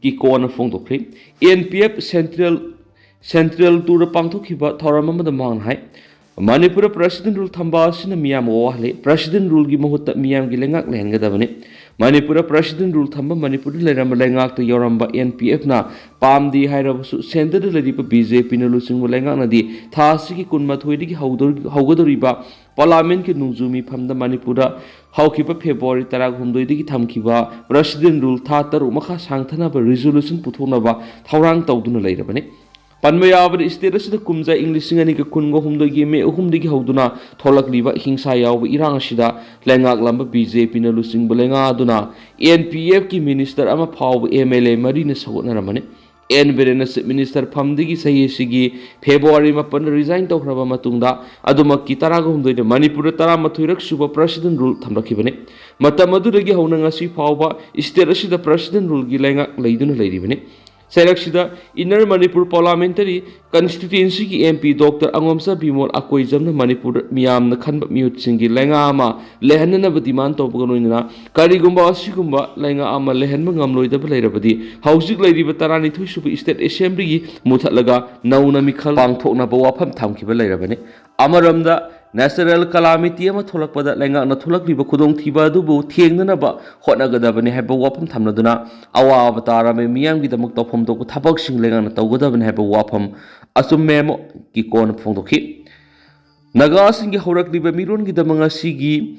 ꯀꯤꯀꯣꯅ ꯐꯣꯡꯗꯣꯛꯈ꯭ꯔꯤ꯫ A N P F central central ꯇꯨꯗ ꯄꯥꯡꯊꯣꯛꯈꯤꯕ ꯊꯧꯔꯝ ꯑꯃꯗ ꯃꯍꯥꯛꯅ ꯍꯥꯏ, ꯃꯅꯤꯄꯨꯔꯗ ꯄ꯭ꯔꯁꯤꯗꯦꯟ ꯔꯨꯜ ꯊꯝꯕ ꯑꯁꯤꯅ ꯃꯤꯌꯥꯝ ꯋꯥꯍꯜꯂꯤ꯫ ꯄ꯭ꯔꯁꯤꯗꯦꯟ ꯔꯨꯜꯒꯤ ꯃꯍꯨꯠꯇ ꯃꯤꯌꯥꯝꯒꯤ ꯂꯩꯉꯥꯛ ꯂꯩꯍꯟꯒꯗꯕꯅꯤ꯫ ꯃꯅꯤꯄꯨꯔꯗ ꯄ꯭ꯔꯁꯤꯗꯦꯟ ꯔꯨꯜ ꯊꯝꯕ ꯃꯅꯤꯄꯨꯔꯗ ꯂꯩꯔꯝꯕ ꯂꯩꯉꯥꯛꯇ ꯌꯥꯎꯔꯝꯕ ꯑꯦꯟ ꯄꯤ ꯑꯦꯐꯅ ꯄꯥꯝꯗꯦ ꯍꯥꯏꯔꯕꯁꯨ ꯁꯦꯟꯇꯔꯗ ꯂꯩꯔꯤꯕ ꯕꯤ ꯖꯦ ꯄꯤꯅ ꯂꯨꯆꯤꯡꯕ ꯂꯩꯉꯥꯛꯅꯗꯤ ꯊꯥ ꯑꯁꯤꯒꯤ ꯀꯨꯟꯃꯥꯊꯣꯏꯗꯒꯤ ꯍꯧꯗꯣꯔꯤ-, ꯍꯧꯒꯗꯧꯔꯤꯕ ꯄꯥꯔꯂꯥꯃꯦꯟꯠꯀꯤ ꯅꯣꯡꯖꯨ ꯃꯤꯐꯝꯗ ꯃꯅꯤꯄꯨꯔꯗ ꯍꯧꯈꯤꯕ ꯐꯦꯕ꯭ꯔꯨꯋꯥꯔꯤ ꯇꯔꯥꯍꯨꯝꯗꯣꯏꯗꯒꯤ ꯊꯝꯈꯤꯕ ꯄ꯭ꯔꯁꯤꯗꯦꯟ ꯔꯨꯜ ꯊꯥ ꯇꯔꯨꯛ ꯃꯈꯥ ꯁꯥꯡꯊꯅꯕ ꯔꯤꯖꯣꯂꯨꯁꯟ ꯄꯨꯊꯣꯛꯅꯕ ꯊꯧꯔꯥꯡ ꯇꯧꯗꯨꯅ ꯂꯩꯔꯕꯅꯤ꯫ ꯄꯟꯕ ꯌꯥꯕꯗ, ꯏꯁꯇꯦꯠ ꯑꯁꯤꯗ ꯀꯨꯝꯖꯥ ꯏꯪ ꯂꯤꯁꯤꯡ ꯑꯅꯤꯒ ꯀꯨꯟꯒ ꯍꯨꯝꯗꯣꯏꯒꯤ ꯃꯦ ꯑꯍꯨꯝꯗꯒꯤ ꯍꯧꯗꯨꯅ ꯊꯣꯛꯂꯛꯂꯤꯕ ꯍꯤꯡꯁꯥ ꯌꯥꯎꯕ ꯏꯔꯥꯡ ꯑꯁꯤꯗ ꯂꯩꯉꯥꯛꯂꯝꯕ ꯕꯤ ꯖꯦ ꯄꯤꯅ ꯂꯨꯆꯤꯡꯕ ꯂꯩꯉꯥꯛ ꯑꯗꯨꯅ ꯑꯦꯟ ꯄꯤ ꯑꯦꯐꯀꯤ ꯃꯤꯅꯤꯁꯇꯔ ꯑꯃ ꯐꯥꯎꯕ ꯑꯦꯝ ꯑꯦꯜ ꯑꯦ ꯃꯔꯤꯅ ꯁꯧꯒꯠꯅꯔꯝꯕꯅꯤ꯫ ꯑꯦꯟ ꯕꯤꯔꯦꯟꯅ ꯆꯤꯐ ꯃꯤꯅꯤꯁꯇꯔ ꯐꯝꯗꯒꯤ ꯆꯍꯤ ꯑꯁꯤꯒꯤ ꯐꯦꯕ꯭ꯔꯨꯋꯥꯔꯤ ꯃꯥꯄꯟꯗ ꯔꯤꯖꯥꯏꯟ ꯇꯧꯈ꯭ꯔꯕ ꯃꯇꯨꯡꯗ ꯑꯗꯨꯃꯛꯀꯤ ꯇꯔꯥꯒ ꯍꯨꯝꯗꯣꯏꯗ ꯃꯅꯤꯄꯨꯔꯗ ꯇꯔꯥꯃꯥꯊꯣꯏꯔꯛ ꯁꯨꯕ ꯄ꯭ꯔꯁꯤꯗꯦꯟ ꯔꯨꯜ ꯊꯝꯂꯛꯈꯤꯕꯅꯤ꯫ ꯃꯇꯝ ꯑꯗꯨꯗꯒꯤ ꯍꯧꯅ ꯉꯁꯤ ꯐꯥꯎꯕ ꯏꯁꯇꯦꯠ ꯑꯁꯤꯗ ꯄ꯭ꯔꯁꯤꯗꯦꯟ ꯔꯨꯜꯒꯤ ꯂꯩꯉꯥꯛ ꯂꯩꯗꯨꯅ ꯂꯩꯔꯤꯕꯅꯤ꯫ ꯆꯩꯔꯛꯁꯤꯗ ꯏꯟꯅꯔ ꯃꯅꯤꯄꯨꯔ ꯄꯥꯔꯂꯥꯃꯦꯟꯇꯔꯤ ꯀꯟꯁꯇꯤꯇ꯭ꯌꯨꯑꯦꯟꯁꯤꯒꯤ M P doctor Angomcha Bimol ꯑꯀꯣꯏꯖꯝꯅ ꯃꯅꯤꯄꯨꯔꯗ ꯃꯤꯌꯥꯝꯅ ꯈꯟꯕ ꯃꯤꯍꯨꯠꯁꯤꯡꯒꯤ ꯂꯩꯉꯥꯛ ꯑꯃ ꯂꯩꯍꯟꯅꯅꯕ ꯗꯤꯃꯥꯟ ꯇꯧꯕꯒ ꯂꯣꯏꯅꯅ ꯀꯔꯤꯒꯨꯝꯕ ꯑꯁꯤꯒꯨꯝꯕ ꯂꯩꯉꯥꯛ ꯑꯃ ꯂꯩꯍꯟꯕ ꯉꯝꯂꯣꯏꯗꯕ ꯂꯩꯔꯕꯗꯤ ꯍꯧꯖꯤꯛ ꯂꯩꯔꯤꯕ ꯇꯔꯥꯅꯤꯊꯣꯏ ꯁꯨꯕ ꯏꯁꯇꯦꯠ ꯑꯦꯁꯦꯝꯕ꯭ꯂꯤꯒꯤ ꯃꯨꯊꯠꯂꯒ ꯅꯧꯅ ꯃꯤꯈꯜ ꯄꯥꯡꯊꯣꯛꯅꯕ ꯋꯥꯐꯝ ꯊꯝꯈꯤꯕ ꯂꯩꯔꯕꯅꯤ꯫ ꯑꯃꯔꯣꯝꯗ natural calamity ꯑꯃ ꯊꯣꯛꯂꯛꯄꯗ ꯂꯩꯉꯥꯛꯅ ꯊꯣꯛꯂꯛꯂꯤꯕ ꯈꯨꯗꯣꯡꯊꯤꯕ ꯑꯗꯨꯕꯨ ꯊꯦꯡꯅꯅꯕ ꯍꯣꯠꯅꯒꯗꯕꯅꯤ ꯍꯥꯏꯕ ꯋꯥꯐꯝ ꯊꯝꯂꯗꯨꯅ, ꯑꯋꯥꯕ ꯇꯥꯔꯕ ꯃꯤꯌꯥꯝꯒꯤꯗꯃꯛ ꯇꯧꯐꯝ ꯊꯣꯛꯄ ꯊꯕꯛꯁꯤꯡ ꯂꯩꯉꯥꯛꯅ ꯇꯧꯒꯗꯕꯅꯤ ꯍꯥꯏꯕ ꯋꯥꯐꯝ ꯑꯆꯨꯝ ꯃꯦꯃꯣꯒꯤ ꯀꯣꯟꯅ ꯐꯣꯡꯗꯣꯛꯈꯤ꯫ ꯅꯥꯒꯥꯁꯤꯡꯒꯤ ꯍꯧꯔꯛꯂꯤꯕ ꯃꯤꯔꯣꯟꯒꯤꯗꯃꯛ ꯉꯁꯤꯒꯤ,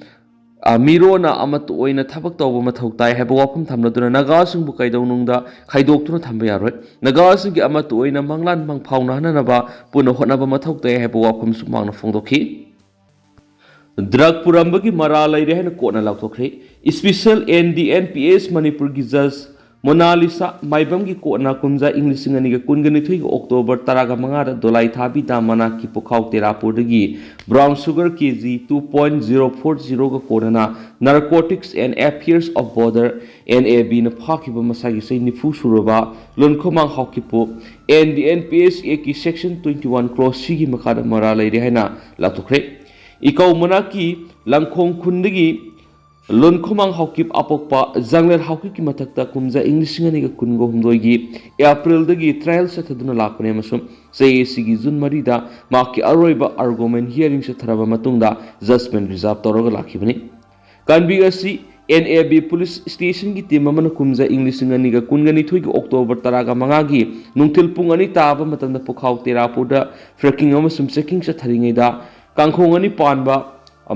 ꯑ, ꯃꯤꯔꯣꯟꯅ ꯑꯃꯠꯇ ꯑꯣꯏꯅ ꯊꯕꯛ ꯇꯧꯕ ꯃꯊꯧ ꯇꯥꯏ ꯍꯥꯏꯕ ꯋꯥꯐꯝ ꯊꯝꯂꯗꯨꯅ, ꯅꯥꯒꯥꯁꯤꯡꯕꯨ ꯀꯩꯗꯧꯅꯨꯡꯗ ꯈꯥꯏꯗꯣꯛꯇꯨꯅ ꯊꯝꯕ ꯌꯥꯔꯣꯏ꯫ ꯅꯥꯒꯥꯁꯤꯡꯒꯤ ꯑꯃꯠꯇ ꯑꯣꯏꯅ ꯃꯪꯂꯥꯟ ꯃꯪꯐꯥꯎꯅꯍꯟꯅꯅꯕ ꯄꯨꯟꯅ ꯍꯣꯠꯅꯕ ꯃꯊꯧ ꯇꯥꯏ ꯍꯥꯏꯕ ꯋꯥꯐꯝꯁꯨ ꯃꯍꯥꯛꯅ ꯐꯣꯡꯗꯣꯛꯈꯤ꯫ ꯗ꯭ꯔꯒ ꯄꯨꯔꯝꯕꯒꯤ ꯃꯔꯥꯜ ꯂꯩꯔꯦ ꯍꯥꯏꯅ ꯀꯣꯔꯠꯅ ꯂꯥꯎꯊꯣꯛꯈ꯭ꯔꯦ꯫ Special N D N P S ꯃꯅꯤꯄꯨꯔꯒꯤ ꯖꯖ ꯃꯣꯅꯥꯂꯤꯁꯥ ꯃꯥꯏꯕꯝꯒꯤ ꯀꯣꯔꯠꯅ ꯀꯨꯝꯖꯥ ꯏꯪ ꯂꯤꯁꯤꯡ ꯑꯅꯤꯒ ꯀꯨꯟꯒ ꯅꯤꯊꯣꯏꯒꯤ ꯑꯣꯛꯇꯣꯕꯔ ꯇꯔꯥꯒ ꯃꯉꯥꯗ ꯗꯣꯂꯥꯏꯊꯥꯕꯤ dam ꯃꯅꯥꯛꯀꯤ ꯄꯨꯈꯥꯎ ꯇꯦꯔꯥꯄꯨꯔꯗꯒꯤ brown sugar K G two point zero four zero ꯒ ꯀꯣꯟꯅꯅ Narcotics and Affairs of Border, N A B ꯅ ꯐꯥꯈꯤꯕ ꯃꯁꯥꯒꯤ ꯆꯍꯤ ꯅꯤꯐꯨ ꯁꯨꯔꯕ ꯂꯨꯟꯈꯨꯃꯥꯡ ꯍꯥꯎꯀꯤꯞꯄꯨ N D N P S Act ꯀꯤ section twenty one clause C ꯒꯤ ꯃꯈꯥꯗ ꯃꯔꯥꯜ ꯂꯩꯔꯦ ꯍꯥꯏꯅ ꯂꯥꯎꯊꯣꯛꯈ꯭ꯔꯦ꯫ ꯏꯀꯧ ꯃꯅꯥꯛꯀꯤ ꯂꯪꯈꯣꯡ ꯈꯨꯟꯗꯒꯤ ꯂꯨꯟꯈꯨꯃꯥꯡ ꯍꯥꯎꯀꯤꯞ ꯑꯄꯣꯛꯄ ꯖꯪꯂꯦꯜ ꯍꯥꯎꯀꯤꯞꯀꯤ ꯃꯊꯛꯇ ꯀꯨꯝꯖꯥ ꯏꯪ ꯂꯤꯁꯤꯡ ꯑꯅꯤꯒ ꯀꯨꯟꯒ ꯍꯨꯝꯗꯣꯏꯒꯤ ꯑꯦꯄ꯭ꯔꯤꯜꯗꯒꯤ trial ꯆꯠꯊꯗꯨꯅ ꯂꯥꯛꯄꯅꯤ ꯑꯃꯁꯨꯡ ꯆꯍꯤ ꯑꯁꯤꯒꯤ ꯖꯨꯟ ꯃꯔꯤꯗ ꯃꯍꯥꯛꯀꯤ ꯑꯔꯣꯏꯕ argument hearing ꯆꯠꯊꯔꯕ ꯃꯇꯨꯡꯗ judgment reserve ꯇꯧꯔꯒ ꯂꯥꯛꯈꯤꯕꯅꯤ꯫ ꯀꯟꯕꯤꯛ ꯑꯁꯤ N A B police station ꯒꯤ team ꯑꯃꯅ ꯀꯨꯝꯖꯥ ꯏꯪ ꯂꯤꯁꯤꯡ ꯑꯅꯤꯒ ꯀꯨꯟꯒ ꯅꯤꯊꯣꯏꯒꯤ ꯑꯣꯛꯇꯣꯕꯔ ꯇꯔꯥꯒ ꯃꯉꯥꯒꯤ ꯅꯨꯡꯊꯤꯜ ꯄꯨꯡ ꯑꯅꯤ ꯇꯥꯕ ꯃꯇꯝꯗ ꯄꯨꯈꯥꯎ ꯇꯦꯔꯥꯄꯨꯔꯗ fracking ꯑꯃꯁꯨꯡ checking ꯆꯠꯊꯔꯤꯉꯩꯗ ꯀꯥꯡꯈꯣꯡ ꯑꯅꯤ ꯄꯥꯟꯕ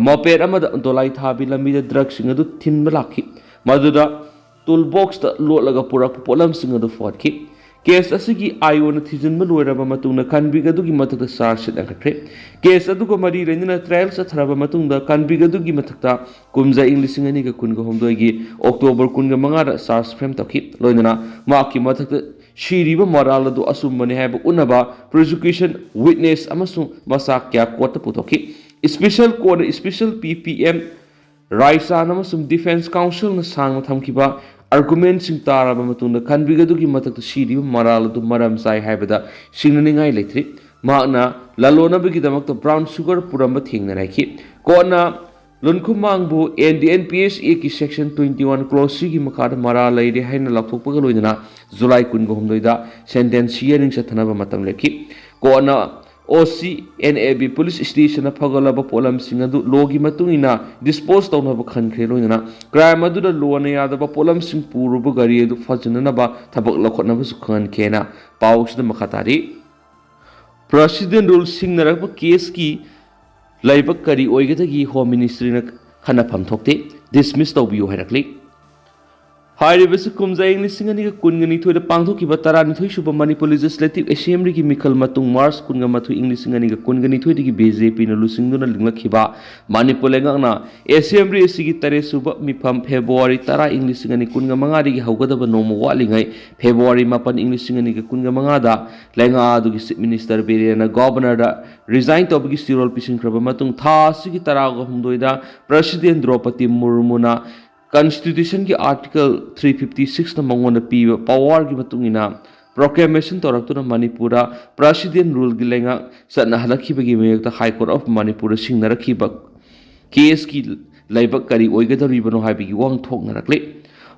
moped ꯑꯃꯗ ꯗꯣꯂꯥꯏ ꯊꯥꯕꯤ ꯂꯝꯕꯤꯗ ꯗ꯭ꯔꯒꯁꯤꯡ ꯑꯗꯨ ꯊꯤꯟꯕ ꯂꯥꯛꯈꯤ꯫ ꯃꯗꯨꯗ tool box ꯇ ꯂꯣꯠꯂꯒ ꯄꯨꯔꯛꯄ ꯄꯣꯠꯂꯝꯁꯤꯡ ꯑꯗꯨ ꯐꯥꯈꯤ꯫ Case ꯑꯁꯤꯒꯤ ꯑꯥꯏ ꯑꯣꯅ ꯊꯤꯖꯤꯟꯕ ꯂꯣꯏꯔꯕ ꯃꯇꯨꯡꯗ ꯀꯟꯕꯤꯛ ꯑꯗꯨꯒꯤ ꯃꯊꯛꯇ charge sheet ꯂꯪꯈꯠꯈ꯭ꯔꯦ꯫ Case ꯑꯗꯨꯒ ꯃꯔꯤ ꯂꯩꯅꯅ trial ꯆꯠꯊꯔꯕ ꯃꯇꯨꯡꯗ ꯀꯟꯕꯤꯛ ꯑꯗꯨꯒꯤ ꯃꯊꯛꯇ ꯀꯨꯝꯖꯥ ꯏꯪ ꯂꯤꯁꯤꯡ ꯑꯅꯤꯒ ꯀꯨꯟꯒ ꯍꯨꯝꯗꯣꯏꯒꯤ ꯑꯣꯛꯇꯣꯕꯔ ꯀꯨꯟꯒ ꯃꯉꯥꯗ charge frame ꯇꯧꯈꯤ꯫ ꯂꯣꯏꯅꯅ ꯃꯍꯥꯛꯀꯤ ꯃꯊꯛꯇ ꯁꯤꯔꯤꯕ ꯃꯔꯥꯜ ꯑꯗꯨ ꯑꯆꯨꯝꯕꯅꯤ ꯍꯥꯏꯕ ꯎꯠꯅꯕ prosecution witness ꯑꯃꯁꯨꯡ ꯃꯆꯥꯛ ꯀꯌꯥ court ꯇ ꯄꯨꯊꯣꯛꯈꯤ꯫ Special court ꯅ special P P M ꯔꯥꯏꯆꯥꯟ ꯑꯃꯁꯨꯡ defence counsel ꯅ ꯁꯥꯡꯅ ꯊꯝꯈꯤꯕ argument ꯁꯤꯡ ꯇꯥꯔꯕ ꯃꯇꯨꯡꯗ ꯀꯟꯕꯤꯛ ꯑꯗꯨꯒꯤ ꯃꯊꯛꯇ ꯁꯤꯔꯤꯕ ꯃꯔꯥꯜ ꯑꯗꯨ ꯃꯔꯝ ꯆꯥꯏ ꯍꯥꯏꯕꯗ ꯁꯤꯡꯅꯅꯤꯡꯉꯥꯏ ꯂꯩꯇ꯭ꯔꯤ꯫ ꯃꯍꯥꯛꯅ ꯂꯂꯣꯟꯅꯕꯒꯤꯗꯃꯛꯇ brown sugar ꯄꯨꯔꯝꯕ ꯊꯦꯡꯅꯔꯛꯈꯤ꯫ Court ꯅ ꯂꯨꯟꯈꯨꯃꯥꯡꯕꯨ N D N P S Act ꯀꯤ section twenty one clause C ꯒꯤ ꯃꯈꯥꯗ ꯃꯔꯥꯜ ꯂꯩꯔꯦ ꯍꯥꯏꯅ ꯂꯥꯎꯊꯣꯛꯄꯒ ꯂꯣꯏꯅꯅ ꯖꯨꯂꯥꯏ ꯀꯨꯟꯒ ꯍꯨꯝꯗꯣꯏꯗ sentence hearing ꯆꯠꯊꯅꯕ ꯃꯇꯝ ꯂꯦꯞꯈꯤ꯫ Court ꯅ O C N A B police ꯁ꯭ꯇꯦꯁꯟꯅ ꯐꯒꯠꯂꯕ ꯄꯣꯠꯂꯝꯁꯤꯡ ꯑꯗꯨ ꯂꯣꯒꯤ ꯃꯇꯨꯡ ꯏꯟꯅ ꯗꯤꯁꯄꯣꯖ ꯇꯧꯅꯕ ꯈꯟꯈ꯭ꯔꯦ꯫ ꯂꯣꯏꯅꯅ ꯀ꯭ꯔꯥꯏꯝ ꯑꯗꯨꯗ ꯂꯣꯅ ꯌꯥꯗꯕ ꯄꯣꯠꯂꯝꯁꯤꯡ ꯄꯨꯔꯨꯕ ꯒꯥꯔꯤ ꯑꯗꯨ ꯐꯖꯅꯅꯕ ꯊꯕꯛ ꯂꯧꯈꯠꯅꯕꯁꯨ ꯈꯪꯍꯟꯈꯤ ꯍꯥꯏꯅ ꯄꯥꯎ ꯑꯁꯤꯗ ꯃꯈꯥ ꯇꯥꯔꯤ꯫ ꯄ꯭ꯔꯁꯤꯗꯦꯟ ꯔꯨꯜ ꯁꯤꯡꯅꯔꯛꯄ ꯀꯦꯁꯀꯤ ꯂꯥꯏꯕꯛ ꯀꯔꯤ ꯑꯣꯏꯒꯗꯒꯦ? ꯍꯣꯝ ꯃꯤꯅꯤꯁꯇ꯭ꯔꯤꯅ ꯈꯟꯅꯐꯝ ꯊꯣꯛꯇꯦ, ꯗꯤꯁꯃꯤꯁ ꯇꯧꯕꯤꯌꯨ ꯍꯥꯏꯔꯛꯂꯤ꯫ ꯍꯥꯏꯔꯤꯕꯁꯤ ꯀꯨꯝꯖꯥ ꯏꯪ ꯂꯤꯁꯤꯡ ꯑꯅꯤꯒ ꯀꯨꯟꯒ ꯅꯤꯊꯣꯏꯗ ꯄꯥꯡꯊꯣꯛꯈꯤꯕ ꯇꯔꯥꯅꯤꯊꯣꯏ ꯁꯨꯕ ꯃꯅꯤꯄꯨꯔ ꯂꯦꯖꯤꯁꯂꯦꯇꯤꯚ ꯑꯦꯁꯦꯝꯕ꯭ꯂꯤꯒꯤ ꯃꯤꯈꯜ ꯃꯇꯨꯡ ꯃꯥꯔꯆ ꯀꯨꯟꯒ ꯃꯥꯊꯣꯏ, ꯏꯪ ꯂꯤꯁꯤꯡ ꯑꯅꯤꯒ ꯀꯨꯟꯒ ꯅꯤꯊꯣꯏꯗꯒꯤ ꯕꯤ ꯖꯦ ꯄꯤꯅ ꯂꯨꯆꯤꯡꯗꯨꯅ ꯂꯤꯡꯂꯛꯈꯤꯕ ꯃꯅꯤꯄꯨꯔ ꯂꯩꯉꯥꯛꯅ ꯑꯦꯁꯦꯝꯕ꯭ꯂꯤ ꯑꯁꯤꯒꯤ ꯇꯔꯦꯠ ꯁꯨꯕ ꯃꯤꯐꯝ ꯐꯦꯕ꯭ꯔꯨꯋꯥꯔꯤ ꯇꯔꯥ, ꯏꯪ ꯂꯤꯁꯤꯡ ꯑꯅꯤ ꯀꯨꯟꯒ ꯃꯉꯥꯗꯒꯤ ꯍꯧꯒꯗꯕ ꯅꯣꯡꯃ ꯋꯥꯠꯂꯤꯉꯩ ꯐꯦꯕ꯭ꯔꯨꯋꯥꯔꯤ ꯃꯥꯄꯟ, ꯏꯪ ꯂꯤꯁꯤꯡ ꯑꯅꯤꯒ ꯀꯨꯟꯒ ꯃꯉꯥꯗ ꯂꯩꯉꯥꯛ ꯑꯗꯨꯒꯤ ꯆꯤꯐ ꯃꯤꯅꯤꯁꯇꯔ ꯕꯤꯔꯦꯟꯅ ꯒꯣꯕꯔꯅꯔꯗ ꯔꯤꯖꯥꯏꯟ ꯇꯧꯕꯒꯤ ꯆꯦꯔꯣꯜ ꯄꯤꯁꯤꯟꯈ꯭ꯔꯕ ꯃꯇꯨꯡ ꯊꯥ ꯑꯁꯤꯒꯤ ꯇꯔꯥꯒ ꯍꯨꯝꯗꯣꯏꯗ ꯄ꯭ꯔꯁꯤꯗꯦꯟ ꯗ꯭ꯔꯧꯄꯗꯤ ꯃꯨꯔꯃꯨꯅ ꯀꯟꯁꯇꯤꯇ꯭ꯌꯨꯁꯟꯒꯤ ꯑꯥꯔꯇꯤꯀꯜ ꯊ꯭ꯔꯤ ꯐꯤꯐꯇꯤ ꯁꯤꯛꯁꯅ ꯃꯉꯣꯟꯗ ꯄꯤꯕ ꯄꯋꯥꯔꯒꯤ ꯃꯇꯨꯡ ꯏꯟꯅ ꯄ꯭ꯔꯣꯀ꯭ꯂꯦꯃꯦꯁꯟ ꯇꯧꯔꯛꯇꯨꯅ ꯃꯅꯤꯄꯨꯔꯗ ꯄ꯭ꯔꯁꯤꯗꯦꯟ ꯔꯨꯜꯒꯤ ꯂꯩꯉꯥꯛ ꯆꯠꯅꯍꯜꯂꯛꯈꯤꯕꯒꯤ ꯃꯥꯌꯣꯛꯇ ꯍꯥꯏ ꯀꯣꯔꯠ ꯑꯣꯐ ꯃꯅꯤꯄꯨꯔꯗ ꯁꯤꯡꯅꯔꯛꯈꯤꯕ ꯀꯦꯁꯀꯤ ꯂꯥꯏꯕꯛ ꯀꯔꯤ ꯑꯣꯏꯒꯗꯧꯔꯤꯕꯅꯣ ꯍꯥꯏꯕꯒꯤ ꯋꯥꯍꯪ ꯊꯣꯛꯅꯔꯛꯂꯤ꯫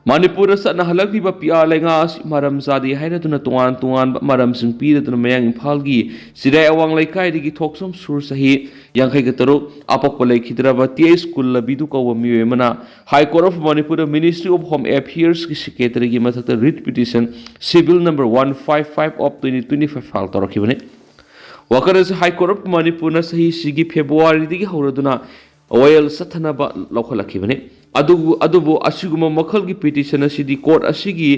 ꯃꯅꯤꯄꯨꯔꯗ ꯆꯠꯅꯍꯜꯂꯛꯂꯤꯕ ꯄꯤ ꯑꯥꯔ ꯂꯩꯉꯥꯛ ꯑꯁꯤ ꯃꯔꯝ ꯆꯥꯗꯦ ꯍꯥꯏꯅꯗꯨꯅ ꯇꯣꯉꯥꯟ ꯇꯣꯉꯥꯟꯕ ꯃꯔꯝꯁꯤꯡ ꯄꯤꯔꯗꯨꯅ ꯃꯌꯥꯡ ꯏꯝꯐꯥꯜꯒꯤ ꯆꯤꯔꯥꯏ ꯑꯋꯥꯡ ꯂꯩꯀꯥꯏꯗꯒꯤ ꯊꯣꯛꯆꯣꯝ ꯁꯨꯔ ꯆꯍꯤ ꯌꯥꯡꯈꯩꯒ ꯇꯔꯨꯛ, ꯑꯄꯣꯛꯄ ꯂꯩꯈꯤꯗ꯭ꯔꯕ ꯇꯤ ꯑꯩꯆ ꯀꯨꯜꯂꯕꯤꯗꯨ ꯀꯧꯕ ꯃꯤꯑꯣꯏ ꯑꯃꯅ ꯍꯥꯏ ꯀꯣꯔꯠ ꯑꯣꯐ ꯃꯅꯤꯄꯨꯔꯗ ꯃꯤꯅꯤꯁꯇ꯭ꯔꯤ ꯑꯣꯐ ꯍꯣꯝ ꯑꯦꯐꯤꯌꯔꯁꯀꯤ ꯁꯦꯀ꯭ꯔꯦꯇꯔꯤꯒꯤ ꯃꯊꯛꯇ writ petition civil number one five five of twenty twenty five file ꯇꯧꯔꯛꯈꯤꯕꯅꯤ꯫ ꯋꯥꯀꯠ ꯑꯁꯤ ꯍꯥꯏ ꯀꯣꯔꯠ ꯑꯣꯐ ꯃꯅꯤꯄꯨꯔꯅ ꯆꯍꯤꯁꯤꯒꯤ ꯐꯦꯕ꯭ꯔꯨꯋꯥꯔꯤꯗꯒꯤ ꯍꯧꯔꯗꯨꯅ ꯋꯥꯌꯦꯜ ꯆꯠꯊꯅꯕ ꯂꯧꯈꯠꯂꯛꯈꯤꯕꯅꯤ꯫ ꯑꯗꯨꯕꯨ ꯑꯗꯨꯕꯨ ꯑꯁꯤꯒꯨꯝꯕ ꯃꯈꯜꯒꯤ ꯄꯤꯇꯤꯁꯟ ꯑꯁꯤꯗꯤ ꯀꯣꯔꯠ ꯑꯁꯤꯒꯤ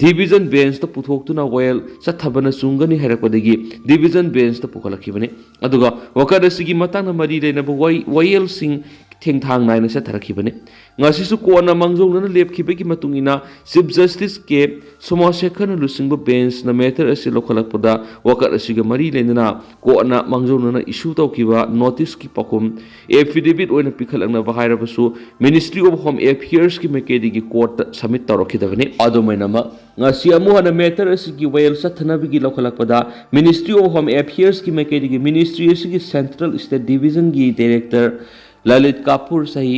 ꯗꯤꯚꯤꯖꯟ ꯕꯦꯟꯁꯇ ꯄꯨꯊꯣꯛꯇꯨꯅ ꯋꯥꯌꯦꯜ ꯆꯠꯊꯕꯅ ꯆꯨꯝꯒꯅꯤ ꯍꯥꯏꯔꯛꯄꯗꯒꯤ ꯗꯤꯚꯤꯖꯟ ꯕꯦꯟꯁꯇ ꯄꯨꯈꯠꯂꯛꯈꯤꯕꯅꯤ꯫ ꯑꯗꯨꯒ ꯋꯥꯀꯠ ꯑꯁꯤꯒꯤ ꯃꯇꯥꯡꯗ ꯃꯔꯤ ꯂꯩꯅꯕ ꯋꯥ-, ꯋꯥꯌꯦꯜꯁꯤꯡ ꯊꯦꯡꯊꯥꯡ ꯅꯥꯏꯅ ꯆꯠꯊꯔꯛꯈꯤꯕꯅꯤ꯫ ꯉꯁꯤꯁꯨ ꯀꯣꯔꯠꯅ ꯃꯥꯡꯖꯧꯅꯅ ꯂꯦꯞꯈꯤꯕꯒꯤ ꯃꯇꯨꯡ ꯏꯟꯅ ꯆꯤꯐ ꯖꯁꯇꯤꯁ ꯀꯦ ꯁꯣꯃꯥꯁꯦꯈꯔꯅ ꯂꯨꯆꯤꯡꯕ ꯕꯦꯟꯁꯅ ꯃꯦꯇꯔ ꯑꯁꯤ ꯂꯧꯈꯠꯂꯛꯄꯗ ꯋꯥꯀꯠ ꯑꯁꯤꯒ ꯃꯔꯤ ꯂꯩꯅꯅ ꯀꯣꯔꯠꯅ ꯃꯥꯡꯖꯧꯅꯅ ꯏꯁꯨ ꯇꯧꯈꯤꯕ ꯅꯣꯇꯤꯁꯀꯤ ꯄꯥꯎꯈꯨꯝ ꯑꯦꯐꯤꯗꯦꯚꯤꯠ ꯑꯣꯏꯅ ꯄꯤꯈꯠꯂꯛꯅꯕ ꯍꯥꯏꯔꯕꯁꯨ ꯃꯤꯅꯤꯁꯇ꯭ꯔꯤ ꯑꯣꯐ ꯍꯣꯝ ꯑꯦꯐꯤꯌꯔꯁꯀꯤ ꯃꯥꯏꯀꯩꯗꯒꯤ ꯀꯣꯔꯠꯇ ꯁꯕꯃꯤꯠ ꯇꯧꯔꯛꯈꯤꯗꯕꯅꯤ꯫ ꯑꯗꯨꯃꯥꯏꯅꯃꯛ ꯉꯁꯤ ꯑꯃꯨꯛ ꯍꯟꯅ ꯃꯦꯇꯔ ꯑꯁꯤꯒꯤ ꯋꯥꯌꯦꯜ ꯆꯠꯊꯅꯕꯒꯤ ꯂꯧꯈꯠꯂꯛꯄꯗ ꯃꯤꯅꯤꯁꯇ꯭ꯔꯤ ꯑꯣꯐ ꯍꯣꯝ ꯑꯦꯐꯤꯌꯔꯁꯀꯤ ꯃꯥꯏꯀꯩꯗꯒꯤ ꯃꯤꯅꯤꯁꯇ꯭ꯔꯤ ꯑꯁꯤꯒꯤ central state ꯗꯤꯚꯤꯖꯟꯒꯤ director Lalit Kapoor ꯆꯍꯤ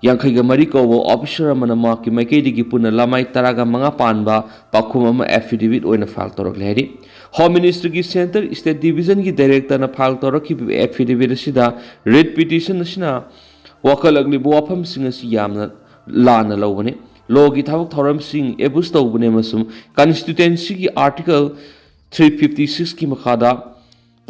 ꯌꯥꯡꯈꯩꯒ ꯃꯔꯤ ꯀꯧꯕ officer ꯑꯃꯅ ꯃꯍꯥꯛꯀꯤ ꯃꯥꯏꯀꯩꯗꯒꯤ ꯄꯨꯟꯅ ꯂꯥꯃꯥꯏ ꯇꯔꯥꯒ ꯃꯉꯥ ꯄꯥꯟꯕ ꯄꯥꯎꯈꯨꯝ ꯑꯃ affidavit ꯑꯣꯏꯅ file ꯇꯧꯔꯛꯂꯦ ꯍꯥꯏꯔꯤ꯫ Home Ministry ꯒꯤ Centre State Division ꯒꯤ Director ꯅ file ꯇꯧꯔꯛꯈꯤꯕ affidavit ꯑꯁꯤꯗ writ petition ꯑꯁꯤꯅ ꯋꯥꯀꯠꯂꯛꯂꯤꯕ ꯋꯥꯐꯝꯁꯤꯡ ꯑꯁꯤ ꯌꯥꯝꯅ ꯂꯥꯟꯅ ꯂꯧꯕꯅꯤ꯫ Law ꯒꯤ ꯊꯕꯛ ꯊꯧꯔꯝꯁꯤꯡ abuse ꯇꯧꯕꯅꯤ ꯑꯃꯁꯨꯡ constituency ꯒꯤ Article three fifty six ꯀꯤ ꯃꯈꯥꯗ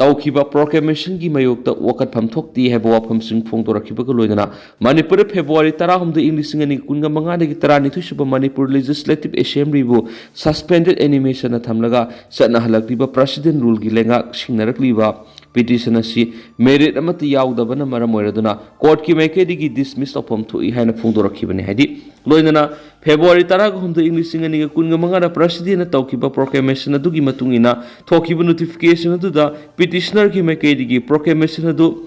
ꯇꯧꯈꯤꯕ proclamation ꯒꯤ ꯃꯥꯌꯣꯛꯇ ꯋꯥꯀꯠꯐꯝ ꯊꯣꯛꯇꯦ ꯍꯥꯏꯕ ꯋꯥꯐꯝꯁꯤꯡ ꯐꯣꯡꯗꯣꯔꯛꯈꯤꯕꯒ ꯂꯣꯏꯅꯅ ꯃꯅꯤꯄꯨꯔꯗ February ꯇꯔꯥꯍꯨꯝꯗꯣꯏ, ꯏꯪ ꯂꯤꯁꯤꯡ ꯑꯅꯤ ꯀꯨꯟꯒ ꯃꯉꯥꯗꯒꯤ ꯇꯔꯥꯅꯤꯊꯣꯏ ꯁꯨꯕ ꯃꯅꯤꯄꯨꯔ Legislative Assembly ꯕꯨ suspended animation ꯅ ꯊꯝꯂꯒ ꯆꯠꯅꯍꯜꯂꯛꯂꯤꯕ President Rule ꯒꯤ ꯂꯩꯉꯥꯛ ꯁꯤꯡꯅꯔꯛꯂꯤꯕ petition ꯑꯁꯤ merit ꯑꯃꯠꯇ ꯌꯥꯎꯗꯕꯅ ꯃꯔꯝ ꯑꯣꯏꯔꯗꯨꯅ court ꯀꯤ ꯃꯥꯏꯀꯩꯗꯒꯤ dismiss ꯇꯧꯐꯝ ꯊꯣꯛꯏ ꯍꯥꯏꯅ ꯐꯣꯡꯗꯣꯔꯛꯈꯤꯕꯅꯤ꯫ ꯍꯥꯏꯗꯤ ꯂꯣꯏꯅꯅ February ꯇꯔꯥꯒ ꯍꯨꯝꯗꯣꯏ, ꯏꯪ ꯂꯤꯁꯤꯡ ꯑꯅꯤꯒ ꯀꯨꯟꯒ ꯃꯉꯥꯗ President ꯅ ꯇꯧꯈꯤꯕ proclamation ꯑꯗꯨꯒꯤ ꯃꯇꯨꯡ ꯏꯟꯅ ꯊꯣꯛꯈꯤꯕ notification ꯑꯗꯨꯗ petitioner ꯒꯤ ꯃꯥꯏꯀꯩꯗꯒꯤ proclamation ꯑꯗꯨ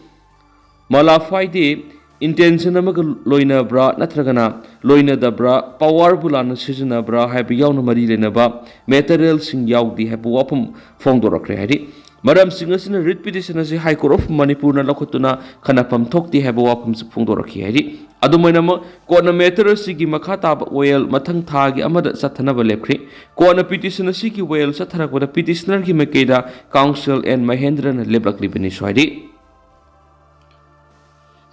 ꯃꯥꯂꯥ ꯐꯥꯏꯗꯦ, intention ꯑꯃꯒ ꯂꯣꯏꯅꯕ꯭ꯔꯥ ꯅꯠꯇ꯭ꯔꯒꯅ ꯂꯣꯏꯅꯗꯕ꯭ꯔꯥ, power ꯕꯨ ꯂꯥꯟꯅ ꯁꯤꯖꯤꯟꯅꯕ꯭ꯔꯥ ꯍꯥꯏꯕ ꯌꯥꯎꯅ ꯃꯔꯤ ꯂꯩꯅꯕ material ꯁꯤꯡ ꯌꯥꯎꯗꯦ ꯍꯥꯏꯕ ꯋꯥꯐꯝ ꯐꯣꯡꯗꯣꯔꯛꯈ꯭ꯔꯦ꯫ ꯍꯥꯏꯗꯤ ꯃꯔꯝꯁꯤꯡ ꯑꯁꯤꯅ writ petition ꯑꯁꯤ High Court of Manipur ꯅ ꯂꯧꯈꯠꯇꯨꯅ ꯈꯟꯅꯐꯝ ꯊꯣꯛꯇꯦ ꯍꯥꯏꯕ ꯋꯥꯐꯝꯁꯨ ꯐꯣꯡꯗꯣꯔꯛꯈꯤ꯫ ꯍꯥꯏꯗꯤ ꯑꯗꯨꯃꯥꯏꯅꯃꯛ court ꯅ matter ꯑꯁꯤꯒꯤ ꯃꯈꯥ ꯇꯥꯕ ꯋꯥꯌꯦꯜ ꯃꯊꯪ ꯊꯥꯒꯤ ꯑꯃꯗ ꯆꯠꯊꯅꯕ ꯂꯦꯞꯈ꯭ꯔꯦ꯫ Court ꯅ petition ꯑꯁꯤꯒꯤ ꯋꯥꯌꯦꯜ ꯆꯠꯊꯔꯛꯄꯗ petitioner ꯒꯤ ꯃꯥꯏꯀꯩꯗ Counsel N ꯃꯍꯦꯟꯗ꯭ꯔꯅ ꯂꯦꯞꯂꯛꯂꯤꯕꯅꯤ꯫ ꯁ꯭ꯋꯥꯏꯗꯤ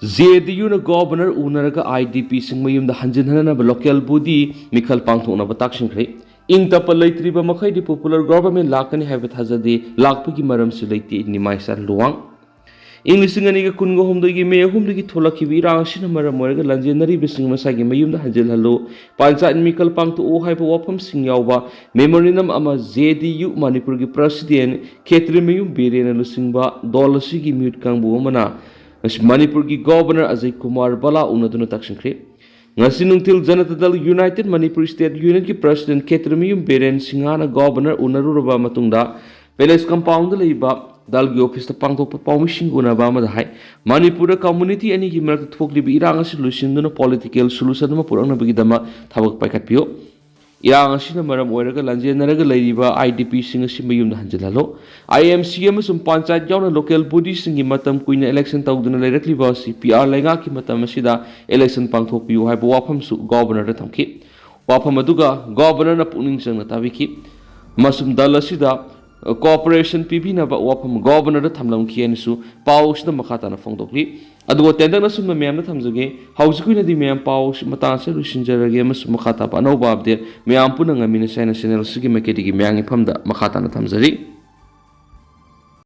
J D U ꯅ Governor ꯎꯅꯔꯒ I D P ꯁꯤꯡ ꯃꯌꯨꯝꯗ ꯍꯟꯖꯤꯟꯍꯟꯅꯕ local body ꯃꯤꯈꯜ ꯄꯥꯡꯊꯣꯛꯅꯕ ꯇꯥꯛꯁꯤꯟꯈ꯭ꯔꯦ꯫ ꯏꯪ ꯇꯞꯄ ꯂꯩꯇ꯭ꯔꯤꯕ ꯃꯈꯩꯗꯤ popular government ꯂꯥꯛꯀꯅꯤ ꯍꯥꯏꯕ ꯊꯥꯖꯗꯦ, ꯂꯥꯛꯄꯒꯤ ꯃꯔꯝꯁꯨ ꯂꯩꯇꯦ, ꯅꯤꯃꯥꯏꯁꯥꯟ ꯂꯨꯋꯥꯡ꯫ ꯏꯪ ꯂꯤꯁꯤꯡ ꯑꯅꯤꯒ ꯀꯨꯟꯒ ꯍꯨꯝꯗꯣꯏꯒꯤ May ꯑꯍꯨꯝꯗꯒꯤ ꯊꯣꯛꯂꯛꯈꯤꯕ ꯏꯔꯥꯡ ꯑꯁꯤꯅ ꯃꯔꯝ ꯑꯣꯏꯔꯒ ꯂꯥꯟꯖꯦꯟꯅꯔꯤꯕꯁꯤꯡ ꯃꯁꯥꯒꯤ ꯃꯌꯨꯝꯗ ꯍꯟꯖꯤꯜꯍꯜꯂꯨ, ꯄꯟꯆꯥꯌꯠ ꯃꯤꯈꯜ ꯄꯥꯡꯊꯣꯛꯎ ꯍꯥꯏꯕ ꯋꯥꯐꯝꯁꯤꯡ ꯌꯥꯎꯕ memorandum ꯑꯃ J D U ꯃꯅꯤꯄꯨꯔꯒꯤ President ꯈꯦꯇ꯭ꯔꯤꯃꯌꯨꯝ ꯕꯤꯔꯦꯟꯅ ꯂꯨꯆꯤꯡꯕ ꯗꯣꯜ ꯑꯁꯤꯒꯤ ꯃꯤꯍꯨꯠ ꯀꯥꯡꯕꯨ ꯑꯃꯅ ꯉꯁꯤ ꯃꯅꯤꯄꯨꯔꯒꯤ Governor ꯑꯖꯌ ꯀꯨꯃꯥꯔ ꯕꯂꯥ ꯎꯅꯗꯨꯅ ꯇꯛꯁꯤꯟꯈ꯭ꯔꯦ꯫ ꯉꯁꯤ ꯅꯨꯡꯊꯤꯜ ꯖꯅꯇꯥ ꯗꯜ United Manipur State Union ꯒꯤ President ꯈꯦꯇ꯭ꯔꯤꯃꯌꯨꯝ ꯕꯤꯔꯦꯟ ꯁꯤꯡꯍꯅ Governor ꯎꯅꯔꯨꯔꯕ ꯃꯇꯨꯡꯗ Palace Compound ꯗ ꯂꯩꯕ ꯗꯜꯒꯤ office ꯇ ꯄꯥꯡꯊꯣꯛꯄ ꯄꯥꯎꯃꯤꯁꯤꯡꯒ ꯎꯅꯕ ꯑꯃꯗ ꯍꯥꯏ, ꯃꯅꯤꯄꯨꯔꯗ community ꯑꯅꯤꯒꯤ ꯃꯔꯛꯇ ꯊꯣꯛꯂꯤꯕ ꯏꯔꯥꯡ ꯑꯁꯤ ꯂꯣꯏꯁꯤꯟꯗꯨꯅ political solution ꯑꯃ ꯄꯨꯔꯛꯅꯕꯒꯤꯗꯃꯛ ꯊꯕꯛ ꯄꯥꯏꯈꯠꯄꯤꯌꯨ꯫ ꯏꯔꯥꯡ ꯑꯁꯤꯅ ꯃꯔꯝ ꯑꯣꯏꯔꯒ ꯂꯥꯟꯖꯦꯟꯅꯔꯒ ꯂꯩꯔꯤꯕ IDPꯁꯤꯡ ꯑꯁꯤ ꯃꯌꯨꯝꯗ ꯍꯟꯖꯤꯜꯍꯜꯂꯣ꯫ IMC ꯑꯃꯁꯨꯡ ꯄꯟꯆꯥꯌꯠ ꯌꯥꯎꯅ local bodyꯁꯤꯡꯒꯤ ꯃꯇꯝ ꯀꯨꯏꯅ election ꯇꯧꯗꯨꯅ ꯂꯩꯔꯛꯂꯤꯕ ꯑꯁꯤ PR ꯂꯩꯉꯥꯛꯀꯤ ꯃꯇꯝ ꯑꯁꯤꯗ election ꯄꯥꯡꯊꯣꯛꯄꯤꯌꯨ ꯍꯥꯏꯕ ꯋꯥꯐꯝꯁꯨ Governorꯗ ꯊꯝꯈꯤ꯫ ꯋꯥꯐꯝ ꯑꯗꯨꯒ Governorꯅ ꯄꯨꯛꯅꯤꯡ ꯆꯪꯅ ꯇꯥꯕꯤꯈꯤ ꯑꯃꯁꯨꯡ ꯗꯜ ꯑꯁꯤꯗ cooperation ꯄꯤꯕꯤꯅꯕ ꯋꯥꯐꯝ Governorꯗ ꯊꯝꯂꯝꯈꯤ ꯍꯥꯏꯅꯁꯨ ꯄꯥꯎ ꯑꯁꯤꯗ ꯃꯈꯥ ꯇꯥꯅ ꯐꯣꯡꯗꯣꯛꯂꯤ꯫ ꯑꯗꯨꯒ ꯇꯦꯟꯇꯛꯅ ꯑꯁꯨꯝꯅ ꯃꯌꯥꯝꯗ ꯊꯝꯖꯒꯦ꯫ ꯍꯧꯖꯤꯛꯀꯤ ꯑꯣꯏꯅꯗꯤ ꯃꯌꯥꯝ ꯄꯥꯎ ꯑꯁꯤ ꯃꯇꯥꯡ ꯑꯁꯤꯗ ꯂꯣꯏꯁꯤꯟꯖꯔꯒꯦ ꯑꯃꯁꯨꯡ ꯃꯈꯥ ꯇꯥꯕ ꯑꯅꯧꯕ update ꯃꯌꯥꯝ ꯄꯨꯟꯅ ꯉꯥꯏꯃꯤꯟꯅꯁꯤ ꯍꯥꯏꯅ channel ꯑꯁꯤꯒꯤ ꯃꯥꯏꯀꯩꯗꯒꯤ ꯃꯌꯥꯝꯒꯤ ꯐꯝꯗ ꯃꯈꯥ ꯇꯥꯅ ꯊꯝꯖꯔꯤ꯫